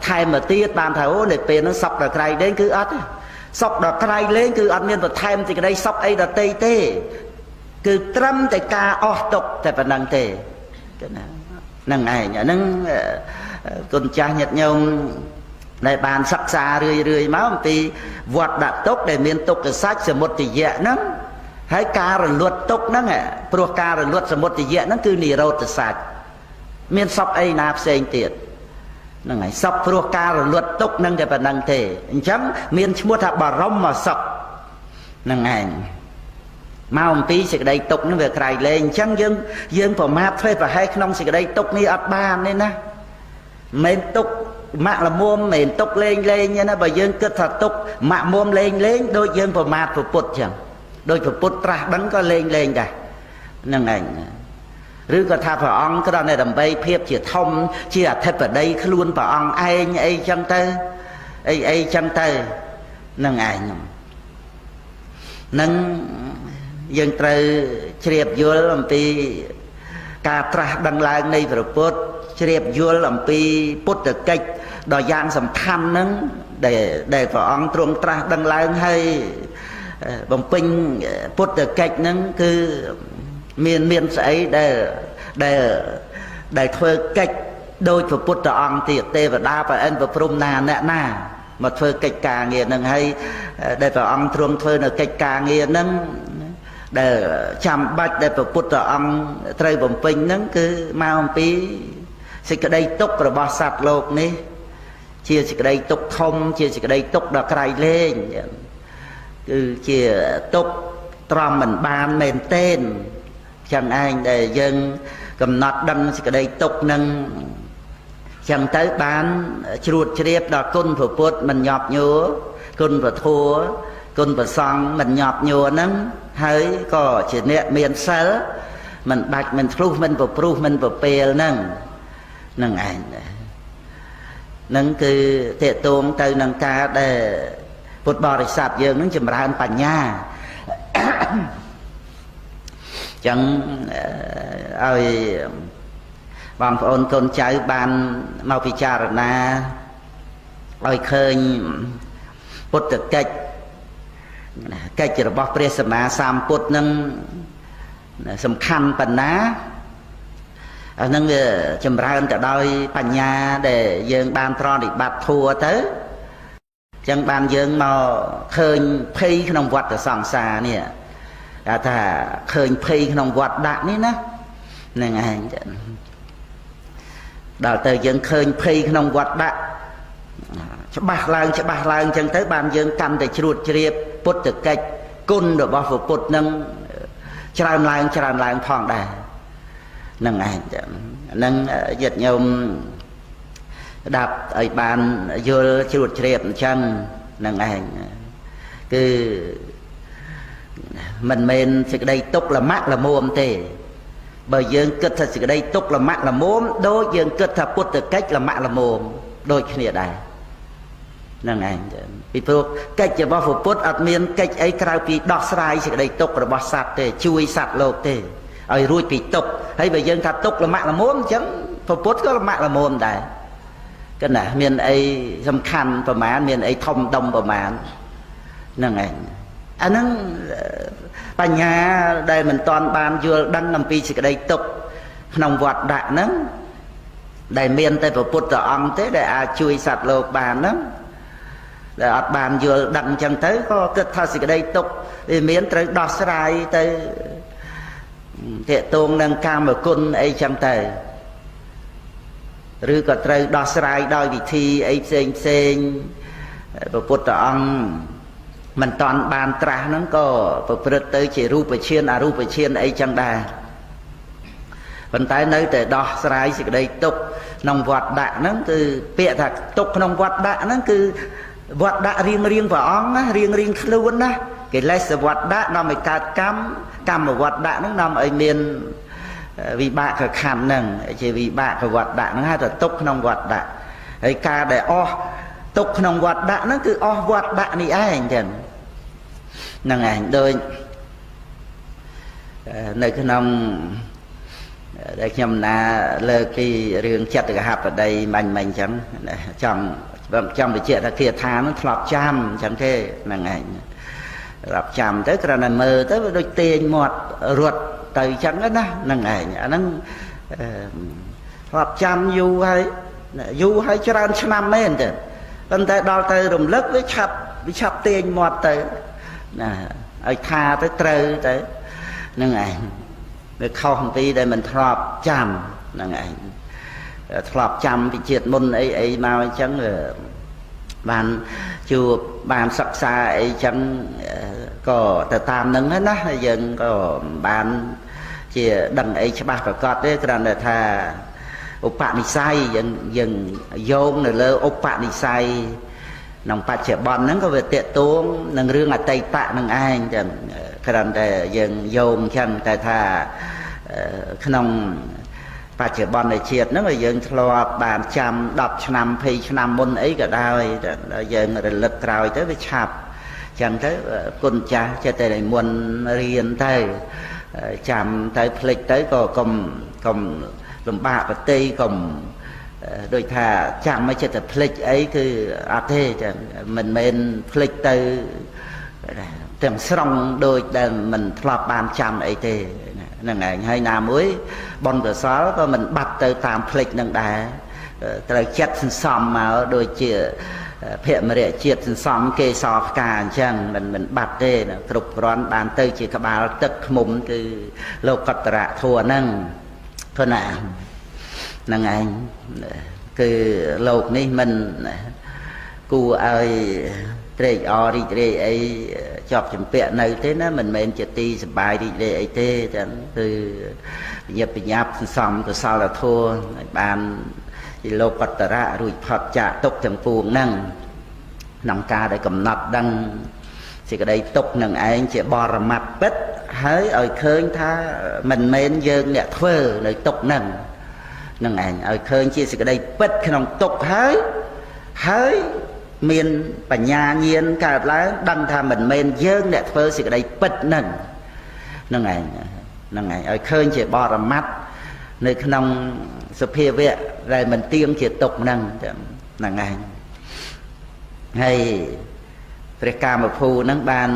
A: ថែមមកទៀតបានថាអូនៅពេលហ្នឹងសុខដល់ក្រៃលែងគឺអត់ទេសុខដល់ក្រៃលែងគឺអត់មានបន្ថែមសេចក្តីសុខអីដតីទេគឺត្រឹមតែការអស់ទុកតែប៉ុណ្្នឹងទេណាហ្នឹងឯងអាហ្នឹងគុណចាស់ញាតិញោមដែលបានសិក្សារឿយរឿយមកអំពីវត្តដាក់ទុកដែលមានទុក្ខសច្ចសមុទយៈហ្នឹងហើយការរលត់ទុកហ្នឹងព្រោះការរលត់សមុទយៈហ្នឹងគឺនិរោធសច្ចមានសុខអីណាផ្សេងទៀតហ្នឹងហើយសុខព្រោះការរលត់ទុកហ្នឹងតែប៉ុណ្្នឹងទេអញ្ចឹងមានឈ្មោះថាបរមសុខហ្នឹងឯងមកអំពីសេចក្តីទុកហ្នឹងវាក្រៃលែងអញ្ចឹងយើងយើងប្រមាថធ្វើប្រហែសក្នុងសេចក្តីទុកនេះអត់បានទេណាមិនទុកម៉ាក់ល្មមមិនទុកលេងលេងណាបើយើងគិតថាទុកម៉ាក់មុំលេងលេងដូចយើងប្រមាថព្រះពុទ្ធចឹងដូចព្រះពុទ្ធត្រាស់ដឹងក៏លេងលេងដែរហ្នឹងឯងឬក៏ថាព្រះអង្គគ្រាន់តែដើម្បីភាពជាធំជាអធិបតីខ្លួនព្រះអង្គឯងអីចឹងទៅអីអីចឹងទៅហ្នឹងឯងនឹងយើងត្រូវជ្រាបយល់អំពីការត្រាស់ដឹងឡើងនៃព្រះពុទ្ធជ្រាបយល់អំពីពុទ្ធកិច្ចដ៏យ៉ាងសំខាន់ហ្នឹងដែលដែលព្រះអង្គទ្រង់ត្រាស់ដឹងឡើងហើយបំពេញពុទ្ធកិច្ចហ្នឹងគឺមានមានស្អីដែលដែលដែលធ្វើកិច្ចដោយព្រះពុទ្ធអង្គទៀតទេវតាប្រអិនប្រព្រំណាអ្នកណាមកធ្វើកិច្ចការងារហ្នឹងហើយដែលព្រះអង្គទ្រង់ធ្វើនៅកិច្ចការងារហ្នឹងដែលចាំបាច់ដែលព្រះពុទ្ធអង្គត្រូវបំពេញហ្នឹងគឺមកអំពីសេចក្តីទុក្ខរបស់សត្វលោកនេះជាសេចក្តីទុក្ខធំជាសេចក្តីទុក្ខដ៏ក្រៃលែងគឺជាទុក្ខទ្រាំមិនបានមែនទែនចឹងឯងដែលយើងកំណត់ដឹងសេចក្តីទុក្ខនឹងចឹងទៅបានជ្រួតជ្រាបដល់គុណព្រះពុទ្ធមិនញាប់ញួរគុណព្រះធម៌គុណព្រះសង្ឃមិនញាប់ញួរហ្នឹងហើយក៏ជាអ្នកមានសិលមិនបាច់មិនធ្លុះមិនប្រព្រុសមិនប្រពេលហ្នឹងហ្នឹងឯងហ្នឹងគឺតេតងទៅនឹងការដែលពុទ្ធបរិស័ទយើងនឹងចម្រើនបញ្ញាចឹងឲ្យបងប្អូនកូនចៅបានមកពិចារណាឲ្យឃើញពុទ្ធកិច្ចកិច្ចរបស់ព្រះសម្មាសម្ពុទ្ធនឹងសំខាន់ប៉ុណ្ណាអានឹងវាចម្រើនទៅដោយបញ្ញាដែលយើងបានប្រតិបត្តិធัวទៅចឹងបានយើងមកឃើញភ័យក្នុងវដ្តសង្សារនេះគេថាឃើញភ័យក្នុងវត្តដាក់នេះណាហ្នឹងឯងចឹងដល់ទៅយើងឃើញភ័យក្នុងវត្តដាក់ច្បាស់ឡើងច្បាស់ឡើងចឹងទៅបានយើងកាន់តែជ្រួតជ្រាបពុទ្ធកិច្ចគុណរបស់ព្រះពុទ្ធនឹងច្រើនឡើងច្រើនឡើងផងដែរនឹងឯងចឹងហ្នឹងញាតិញោមស្ដាប់ឲ្យបានយល់ជ្រួតជ្រាបអញ្ចឹងនឹងឯងគឺមិនមែនសេចក្តីទុកលម៉ាក់លមួមទេបើយើងគិតថាសេចក្តីទុកលម៉ាក់លមួមដូចយើងគិតថាពុទ្ធកិច្ចលម៉ាក់លមួមដូចគ្នាដែរហ្នឹងឯងពីព្រោះកិច្ចរបស់ព្រះពុទ្ធអត់មានកិច្ចអីក្រៅពីដោះស្រាយសេចក្តីទុក្ខរបស់សត្វទេជួយសត្វលោកទេឲ្យរួចពីទុក្ខហើយបើយើងថាទុក្ខលម៉ាក់លមួមអញ្ចឹងព្រះពុទ្ធក៏លម៉ាក់លមួមដែរកណាមានអីសំខាន់ប្រមាណមានអីធំដុំប្រមាណហ្នឹងឯងអាហ្នឹងបញ្ញាដែលមិនតាន់បានយល់ដឹងអំពីសេចក្តីទុក្ខក្នុងវត្តដាក់ហ្នឹងដែលមានតែព្រះពុទ្ធអង្គទេដែលអាចជួយសត្វលោកបានហ្នឹងដែលអត់បានយល់ដឹងអញ្ចឹងទៅក៏គិតថាសេចក្តីទុក្ខវាមានត្រូវដោះស្រាយទៅតេតងនឹងកាមគុណអីចឹងទៅឬក៏ត្រូវដោះស្រាយដោយវិធីអីផ្សេងផ្សេងព្រះពុទ្ធអង្គមិនតាន់បានត្រាស់ហ្នឹងក៏ប្រព្រឹត្តទៅជារូបឈានអរូបឈានអីចឹងដែរប៉ុន្តែនៅតែដោះស្រាយសេចក្តីទុក្ខក្នុងវត្តដាក់ហ្នឹងគឺពាក្យថាទុក្ខក្នុងវត្តដាក់ហ្នឹងគឺវត្តដាក់រៀងរៀងព្រះអង្គណារៀងរៀងខ្លួនណាកិលេសវត្តដាក់នាំឲ្យកើតកម្មកម្មវត្តដាក់ហ្នឹងនាំឲ្យមានវិបាកខណ្ឌហ្នឹងជាវិបាកវត្តដាក់ហ្នឹងហៅថាទុក្ខក្នុងវត្តដាក់ហើយការដែលអស់ទុក្ខក្នុងវត្តដាក់ហ្នឹងគឺអស់វត្តដាក់នេះឯងចឹងហ្នឹងឯងដូចនៅក្នុង ដែលខ្ញុំណាលើកពីរឿងចិត្តកហបតីមាញ់មិញអញ្ចឹងចង់ចង់បញ្ជាក់ថាគាថានឹងធ្លាប់ចាំអញ្ចឹងទេហ្នឹងឯងរាប់ចាំទៅគ្រាន់តែមើលទៅវាដូចទាញមាត់រត់ទៅអញ្ចឹងណាហ្នឹងឯងអាហ្នឹងធ្លាប់ចាំយូរហើយយូរហើយច្រើនឆ្នាំមែនទេប៉ុន្តែដល់ទៅរំលឹកវាឆាប់វាឆាប់ទាញមាត់ទៅណាឲ្យថាទៅត្រូវទៅហ្នឹងឯងវាខុសអំពីដែលមិនធ្លាប់ចាំហ្នឹងឯងធ្លាប់ចាំពីជាតិមុនអីអីមកអញ្ចឹងបានជួបបានសិក្សាអីចឹងក៏ទៅតាមនឹងណាយើងក៏បានជាដឹងអីច្បាស់ប្រកបទេគ្រាន់តែថាឧបនិស្ស័យយើងយើងយោងនៅលើឧបនិស្ស័យក្នុងបច្ចុប្បន្នហ្នឹងក៏វាតេតួងនឹងរឿងអតីតនឹងឯងចឹងគ្រាន់តែយើងយោងចឹងតែថាក្នុងបច្ចុប្បន្ននៃជាតិហ្នឹងយើងធ្លាប់បានចាំ10ឆ្នាំ20ឆ្នាំមុនអីក៏ដោយយើងរលឹកក្រោយទៅវាឆាប់ចឹងទៅគុណចាស់ចិត្តតែមុនរៀនទៅចាំទៅភ្លេចទៅក៏កុំកុំលំបាកប្រតិកុំដូចថាចាំឲ្យចិត្តតែភ្លេចអីគឺអត់ទេចឹងមិនមែនភ្លេចទៅទាំងស្រុងដូចដែលមិនធ្លាប់បានចាំអីទេហ្នឹងឯងហើយណាមួយបុណ្យកុសលក៏មិនបាត់ទៅតាមភ្លេចនឹងដែរត្រូវចិត្តសន្សំមកដូចជាភមរៈជាតិសន្សំគេសផ្កាអញ្ចឹងមិនមិនបាត់ទេគ្រប់គ្រាន់បានទៅជាក្បាលទឹកឃ្មុំគឺលោកតរៈធัวហ្នឹងគណាហ្នឹងឯងគឺលោកនេះមិនគួរឲ្យត្រេកអររីករាយអីជាប់ចម្ពាក់នៅទេណាមិនមែនជាទីសប្បាយរីករាយអីទេចឹងគឺញាប់ញាប់សន្សំកុសលធម៌ឲ្យបានជាលោកតរៈរួចផុតចាកទុកទាំងពួងហ្នឹងក្នុងការដែលកំណត់ដឹងសេចក្តីទុកនឹងឯងជាបរមត្តពិតហើយឲ្យឃើញថាមិនមែនយើងអ្នកធ្វើនៅទុកហ្នឹងនឹងឯងឲ្យឃើញជាសេចក្តីពិតក្នុងទុកហើយហើយមានបញ្ញាញាណកើតឡើងដឹងថាមិនមែនយើងអ្នកធ្វើសេចក្តីពិតហ្នឹងហ្នឹងឯងហ្នឹងឯងឲ្យឃើញជាបរមត្តនៅក្នុងសភាវៈដែលមិនទៀងជាទុកហ្នឹងហ្នឹងឯងហើយព្រះកាមភូហ្នឹងបាន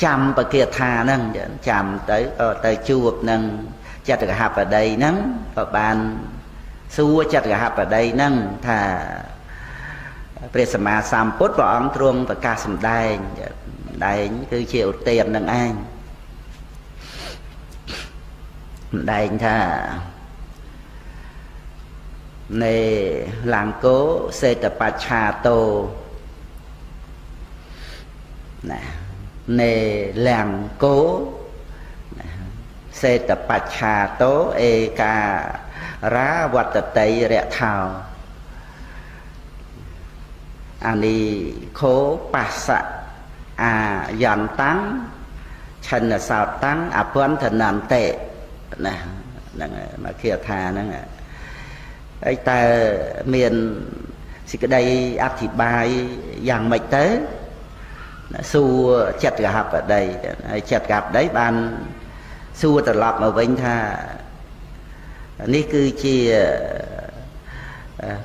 A: ចាំបគាថាហ្នឹងចាំទៅក៏ទៅជួបនឹងចិត្តកហបតីហ្នឹងក៏បានសួរចិត្តកហបតីហ្នឹងថាព្រះសម្មាសម្ពុទ្ធព្រះអង្គទ្រង់ប្រកាសសម្ដែងសម្ដែងគឺជាឧទាននឹងឯងសម្ដែងថានៃលង្គោសេតបច្ឆាតោណានៃលង្គោសេតបច្ឆាតោឯការាវត្តតីរថោអានិខោបស្សៈអាយន្តតាំងឆិនសោតាំងអពន្ធនន្តិណាហ្នឹងមកគាថាហ្នឹងហើយតើមានសេចក្តីអធិប្បាយយ៉ាងម៉េចទៅសួរចិត្តកហបតីហើយចិត្តកហបតីបានសួរត្រឡប់មកវិញថានេះគឺជា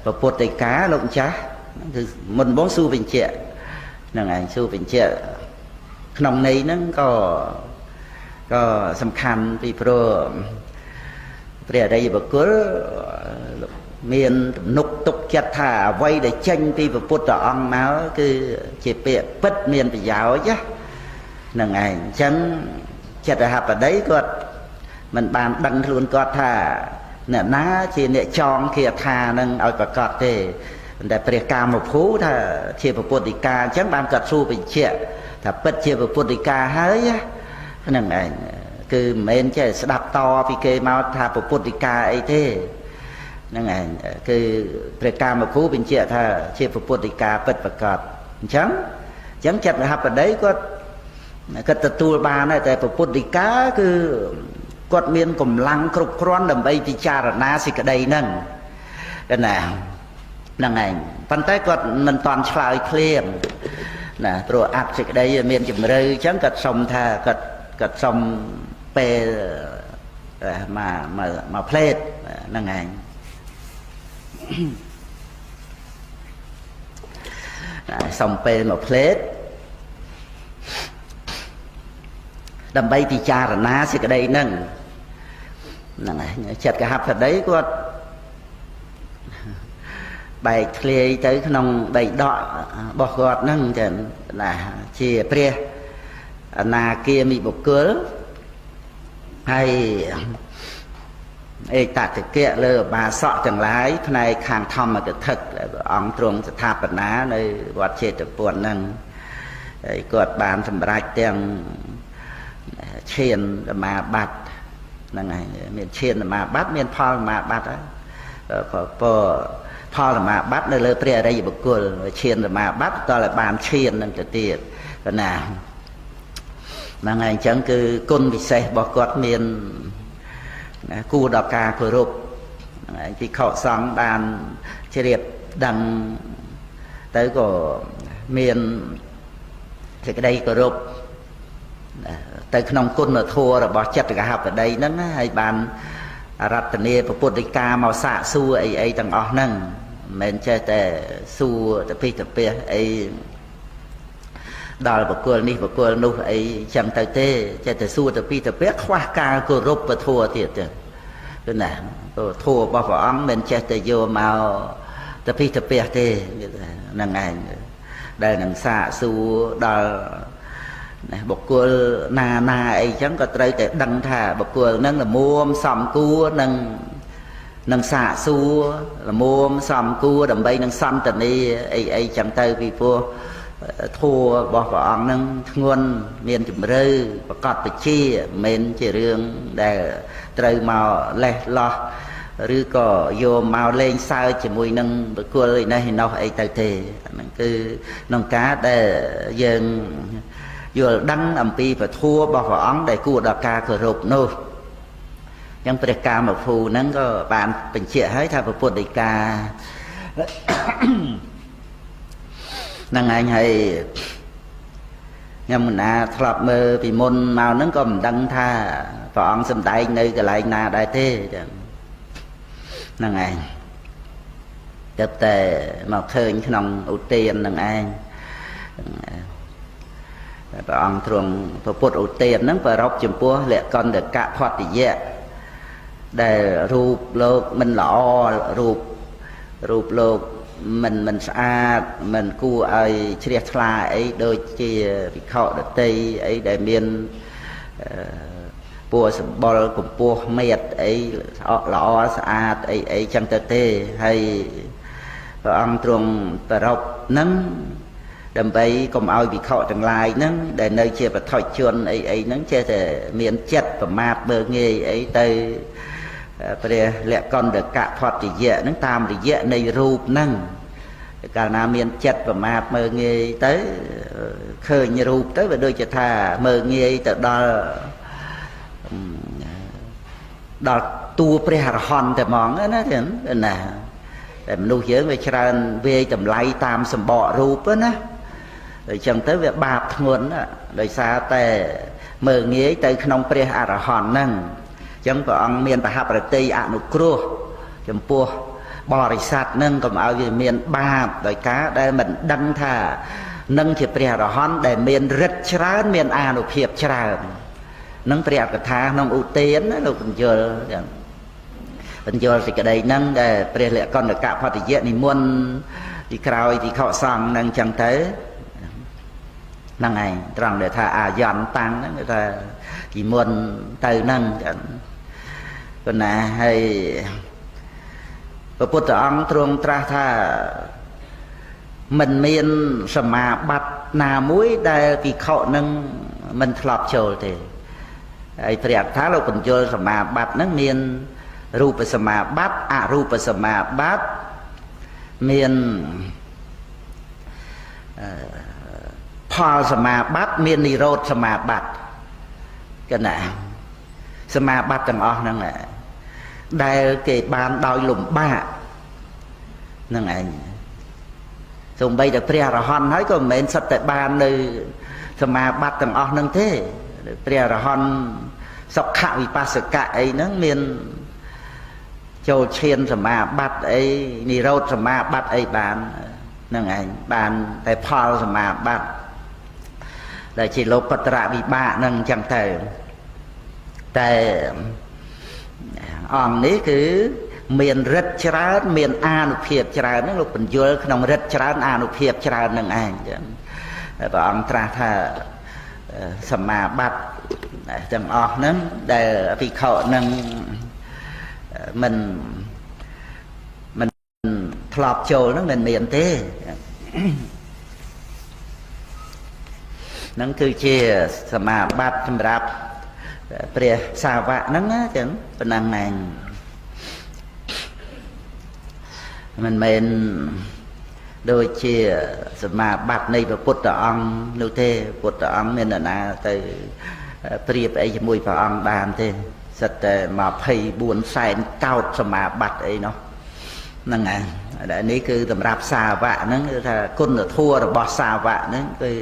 A: ពពុទ្ធិកាលោកម្ចាស់គឺមុនបងសួរបញ្ជាក់ហ្នឹងឯងសួរបញ្ជាក់ក្នុងន័យហ្នឹងក៏ក៏សំខាន់ពីព្រោះព្រះអរិយបុគ្គលមានទំនុកទុកចិត្តថាអ្វីដែលចេញពីព្រះពុទ្ធអង្គមកគឺជាពាក្យពិតមានប្រយោជន៍ហ្នឹងឯងអញ្ចឹងចិត្តហបតីគាត់មិនបានដឹងខ្លួនគាត់ថាអ្នកណាជាអ្នកចងគាថានឹងឲ្យប្រកាសទេតែព្រះកាមភូថាជាពុទ្ធិកាអញ្ចឹងបានគាត់សួរបញ្ជាក់ថាពិតជាពុទ្ធិកាហើយហ្នឹងឯងគឺមិនមែនចេះស្ដាប់តពីគេមកថាពុទ្ធិកាអីទេហ្នឹងឯងគឺព្រះកាមភូបញ្ជាក់ថាជាពុទ្ធិកាពិតប្រកបអញ្ចឹងអញ្ចឹងចិត្តមហបតីគាត់គាត់ទទួលបានតែពុទ្ធិកាគឺគាត់មានកម្លាំងគ្រប់គ្រាន់ដើម្បីពិចារណាសេចក្តីហ្នឹងណាហ្នឹងឯងប៉ុន្តែគាត់មិនតាន់ឆ្លើយភ្លាមណាព្រោះអាប់សេចក្តីមានជំរឿអញ្ចឹងគាត់សុំថាគាត់គាត់សុំពេល មកមកមកផ្លេតហ្នឹងឯង សុំពេលមកផ្លេតដើម្បីពិចារណាសេចក្តីហ្នឹងហ្នឹងហើយចិត្តកហបតីគាត់បែកធ្លាយទៅក្នុងដីដករបស់គាត់ហ្នឹងចឹងណាជាព្រះអនាគាមិបុគ្គលហើយឯកតតិកៈលើបាសកទាំងឡាយផ្នែកខាងធម្មកថាព្រះអង្គទ្រង់ស្ថាបនានៅវត្តចេតពុនហ្នឹងហើយគាត់បានសម្រេចទាំងឈានសមាបត្តិហ្នឹងហើយមានឈានសមាបត្តិមានផលសមាបត្តិហើយផលសមាបត្តិនៅលើព្រះអរិយបុគ្គលឈានសមាបត្តិតើឲ្យបានឈាននឹងទៅទៀតណាហ្នឹងហើយអញ្ចឹងគឺគុណពិសេសរបស់គាត់មានគួរដល់ការគោរពហ្នឹងហើយភិក្ខុសង្ឃបានជ្រាបដឹងទៅក៏មានសេចក្តីគោរពទៅក្នុងគុណធម៌របស់ចិត្តកហបតីហ្នឹងហើយបានរតនាពុទ្ធដីកាមកសាកសួរអីអីទាំងអស់ហ្នឹងមិនមែនចេះតែសួរទៅពិទៅពះអីដល់បុគ្គលនេះបុគ្គលនោះអីចឹងទៅទេចេះតែសួរទៅពីទៅពះខ្វះការគោរពពធទៀតចឹងគឺណាធម៌របស់ព្រះអង្គមិនចេះតែយកមកទៅពីទៅពះទេហ្នឹងឯងដែលនឹងសាកសួរដល់បុគ្គលណាណាអីចឹងក៏ត្រូវតែដឹងថាបុគ្គលហ្នឹងល្មមសំគួរនឹងសាកសួរល្មមសំគួរដើម្បីនឹងសន្តានាអីអីចឹងទៅពីព្រោះធัวរបស់ព្រះអង្គនឹងធ្ងន់មានជំរឿប្រកបពជាមិនមែនជារឿងដែលត្រូវមកលេះលោះឬក៏យកមកលេងសើចជាមួយនឹងបុគ្គលឯនេះឯនោះអីទៅទេហ្នឹងគឺក្នុងការដែលយើងយល់ដឹងអំពីពធរបស់ព្រះអង្គដែលគួរដល់ការគោរពនោះអញ្ចឹងព្រះកាមភូហ្នឹងក៏បានបញ្ជាក់ហើយថាពុទ្ធដីកាហ្នឹងឯងហើយខ្ញុំមិនណាធ្លាប់មើលពីមុនមកហ្នឹងក៏មិនដឹងថាព្រះអង្គសម្ដែងនៅកន្លែងណាដែរទេចឹងហ្នឹងឯងទៅតែមកឃើញក្នុងឧទានហ្នឹងឯងព្រះអង្គទ្រង់ពុទ្ធឧទានហ្នឹងប្ររពចំពោះលក្ខន្តិកៈភតយៈដែលរូបលោកមិនល្អរូបលោកមិនស្អាតមិនគួរឲ្យជ្រះថ្លាអីដូចជាវិខដតីអីដែលមានពួរសម្បុរកម្ពស់មេតអីល្អស្អាតអីអីចឹងទៅទេហើយព្រះអង្គទ្រង់ប្ររពហ្នឹងដើម្បីកុំឲ្យវិខទាំងឡាយហ្នឹងដែលនៅជាបឋិជនអីអីហ្នឹងចេះតែមានចិត្តប្រមាថមើលងាយអីទៅព្រះលក្ខន្តិកៈភតយៈហ្នឹងតាមរយៈនៃរូបហ្នឹងកាលណាមានចិត្តប្រមាថមើលងាយទៅឃើញរូបទៅវាដូចជាថាមើលងាយទៅដល់តួព្រះអរហន្តតែហ្មងណាណាតែមនុស្សយើងវាច្រើនវាយតម្លៃតាមសម្បករូបណាអញ្ចឹងទៅវាបាបធ្ងន់ដោយសារតែមើលងាយទៅក្នុងព្រះអរហន្តហ្នឹងអញ្ចឹងព្រះអង្គមានបហប្រតិអនុគ្រោះចំពោះបរិស័ទនឹងកុំឲ្យវាមានបាបដោយការដែលមិនដឹងថានឹងជាព្រះអរហន្តដែលមានឫទ្ធិច្រើនមានអានុភាពច្រើននឹងព្រះអកថាក្នុងឧទានណាលោកបញ្យលចឹងបញ្យលសេចក្តីហ្នឹងដែលព្រះលក្ខន្តិកៈភតយៈនិមន្តពីក្រោយពីខសង្ឃហ្នឹងចឹងទៅហ្នឹងឯងត្រង់ដែលថាអាយន្តតាំងហ្នឹងគេថានិមន្តទៅហ្នឹងចឹងប៉ុណ្ណាហើយព្រះពុទ្ធអង្គទ្រង់ត្រាស់ថាមិនមានសមាបត្តិណាមួយដែលភិក្ខុនឹងមិនធ្លាប់ចូលទេហើយព្រះអត្ថាលោកបញ្យលសមាបត្តិហ្នឹងមានរូបសមាបត្តិអរូបសមាបត្តិមានផលសមាបត្តិមាននិរោធសមាបត្តិកណាសមាបត្តិទាំងអស់ហ្នឹងដែលគេបានដោយលំបាកហ្នឹងឯងសូម្បីតែព្រះអរហន្តហើយក៏មិនមែនសុទ្ធតែបាននៅសមាបត្តិទាំងអស់ហ្នឹងទេព្រះអរហន្ត សុខវិបស្សកៈអីហ្នឹងមានចូលឈានសមាបត្តិអីនិរោធសមាបត្តិអីបានហ្នឹងឯងបានតែផលសមាបត្តិដែលជាលោកុត្តរវិបាកហ្នឹងអញ្ចឹងទៅតែអង្គនេះគឺមានរិទ្ធច្រើនមានអានុភាពច្រើនហ្នឹងលោកបញ្យល់ក្នុងរិទ្ធច្រើនអានុភាពច្រើននឹងឯងចឹងព្រះអង្គត្រាស់ថាសមាបត្តិទាំងអស់ហ្នឹងដែលភិក្ខុនឹងមិនមិនធ្លាប់ចូលហ្នឹងមិនមានទេហ្នឹងគឺជាសមាបត្តិសម្រាប់ព្រះសាវកហ្នឹងណាចឹងប៉ុណ្ណឹងឯងមិនមែនដូចជាសមាបត្តិនៃព្រះពុទ្ធអង្គនោះទេពុទ្ធអង្គមាននរណាទៅប្រៀបអីជាមួយព្រះអង្គបានទេសិតតែ24សែនកោតសមាបត្តិអីនោះហ្នឹងឯងដែលនេះគឺសម្រាប់សាវកហ្នឹងគឺថាគុណធម៌របស់សាវកហ្នឹងគឺ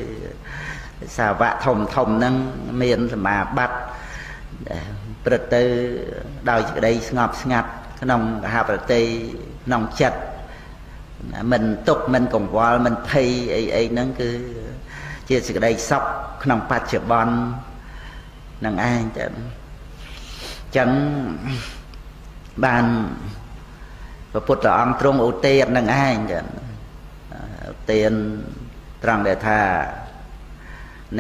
A: សាវកធំធំហ្នឹងមានសមាបត្តិព្រឹត្តទៅដោយសេចក្តីស្ងប់ស្ងាត់ក្នុងកហប្រតិក្នុងចិត្តមិនទុកមិនកង្វល់មិនភ័យអីអីហ្នឹងគឺជាសេចក្តីសុខក្នុងបច្ចុប្បន្ននឹងឯងចឹងចឹងបានព្រះពុទ្ធអង្គទ្រង់ឧទាននឹងឯងចឹងឧទានត្រង់ដែលថា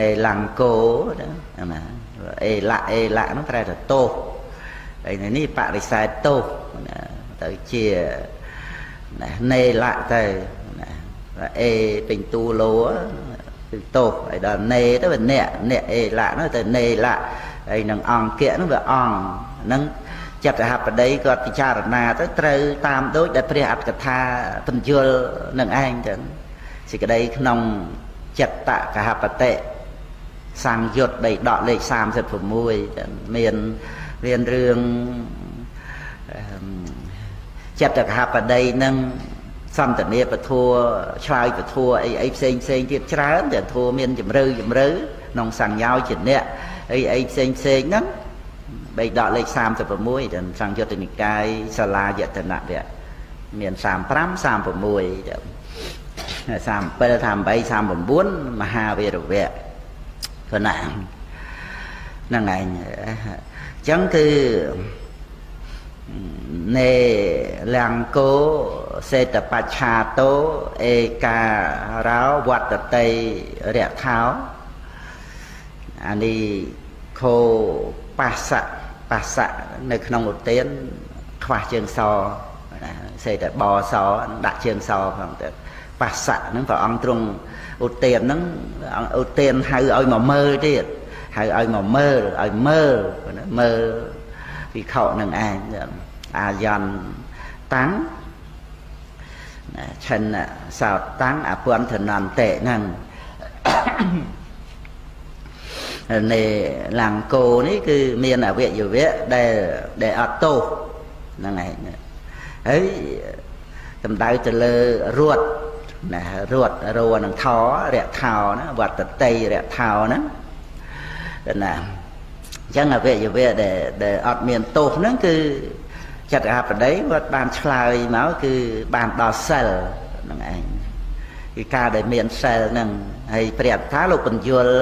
A: នៃលង្កោណាអេលៈអេលៈហ្នឹងប្រែថាទោសហើយនេះបរិសេធទោសណាទៅជានេលៈទៅណាអេពេញតួលោគឺទោសហើយដល់នេទៅវាអ្នកអ្នកអេលៈនោះទៅនេលៈហើយនឹងអង្គៈនោះវាអង្គហ្នឹងចិត្តហបតីគាត់ពិចារណាទៅត្រូវតាមដូចដែលព្រះអត្ថកថាពន្យល់នឹងឯងចឹងសេចក្តីក្នុងចិត្តកហបតិសង្យុត្តបីដកលេខ36ចឹងមានរឿងចិត្តកហបតីនឹងសន្តានាពធัวឆ្លើយពធัวអីអីផ្សេងផ្សេងទៀតច្រើនតែធัวមានជំរឿជំរឿក្នុងសង្យោជាអ្នកអីអីផ្សេងផ្សេងហ្នឹងបីដកលេខ36ដល់សង្យុត្តនិកាយសាលាយតនៈវៈមាន35 36ចឹង37 38 39មហាវីរវៈគណៈហ្នឹងឯងអញ្ចឹងគឺនេលង្កោសេតបច្ឆាតោឯការោវត្តតីរថោអានេះខោបាសៈបាសៈនៅក្នុងឧទានខ្វះជើងសសេតបសដាក់ជើងសផងទៅបាសៈហ្នឹងព្រះអង្គទ្រង់ឧទានហ្នឹងឧទានហៅឲ្យមកមើលទៀតហៅឲ្យមកមើលឲ្យមើលមើលភិក្ខុនឹងឯងអាយន្តតាំងឆិនសោតតាំងអពន្ធនន្តិហ្នឹងនៃលង្កោនេះគឺមានអវយវៈដែលអត់ទោសហ្នឹងឯងហើយសំដៅទៅលើរត់ណារត់រនឹងថរថោណាវត្តតីរថោហ្នឹងណាអញ្ចឹងអវយវៈដែលអត់មានទោសហ្នឹងគឺចិត្តអបតីគាត់បានឆ្លើយមកគឺបានដល់សិលហ្នឹងឯងគឺការដែលមានសិលហ្នឹងហើយព្រះអត្ថាលោកបញ្យល់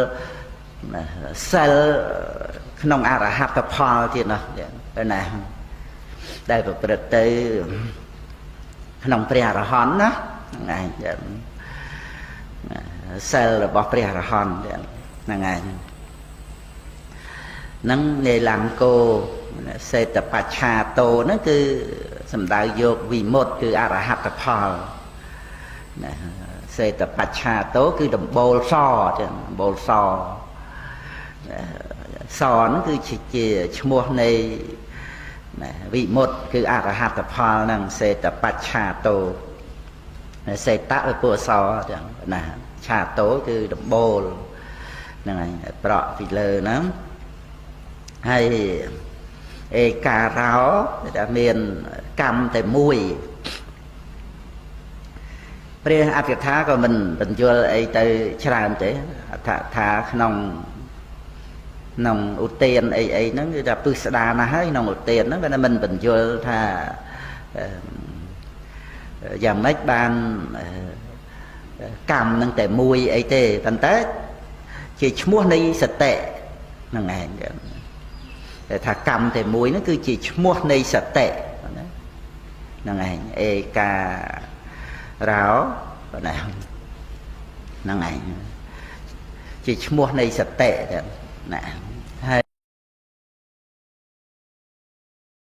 A: សិលក្នុងអរហត្តផលទៀតនោះណាដែលប្រព្រឹត្តទៅក្នុងព្រះអរហន្តណាហ្នឹងឯងសិលរបស់ព្រះអរហន្តហ្នឹងឯងហ្នឹងនៃលង្កោសេតបច្ឆាតោហ្នឹងគឺសំដៅយកវិមុតគឺអរហត្តផលណាសេតបច្ឆាតោគឺដំបូលសចឹងដំបូលសសហ្នឹងគឺជាឈ្មោះនៃវិមុតគឺអរហត្តផលហ្នឹងសេតបច្ឆាតោសេតៈវាពួកសចឹងណាឆាតោគឺដំបូលហ្នឹងឯងប្រក់ពីលើហ្នឹងហើយឯការោដែលមានកម្មតែមួយព្រះអធិថាក៏មិនបញ្យល់អីទៅច្រើនទេអធិថាក្នុង ក្នុងឧទានអីអីហ្នឹងគឺថាពឹស្ដាណាស់ហើយក្នុងឧទានហ្នឹងវាមិនបញ្យល់ថាយ៉ាងម៉េចបានកម្មនឹងតែមួយអីទេប៉ុន្តែជាឈ្មោះនៃសតិហ្នឹងឯងតែថាកម្មតែមួយហ្នឹងគឺជាឈ្មោះនៃសតិណាហ្នឹងឯងអេការោណាហ្នឹងឯងជាឈ្មោះនៃសតិណា។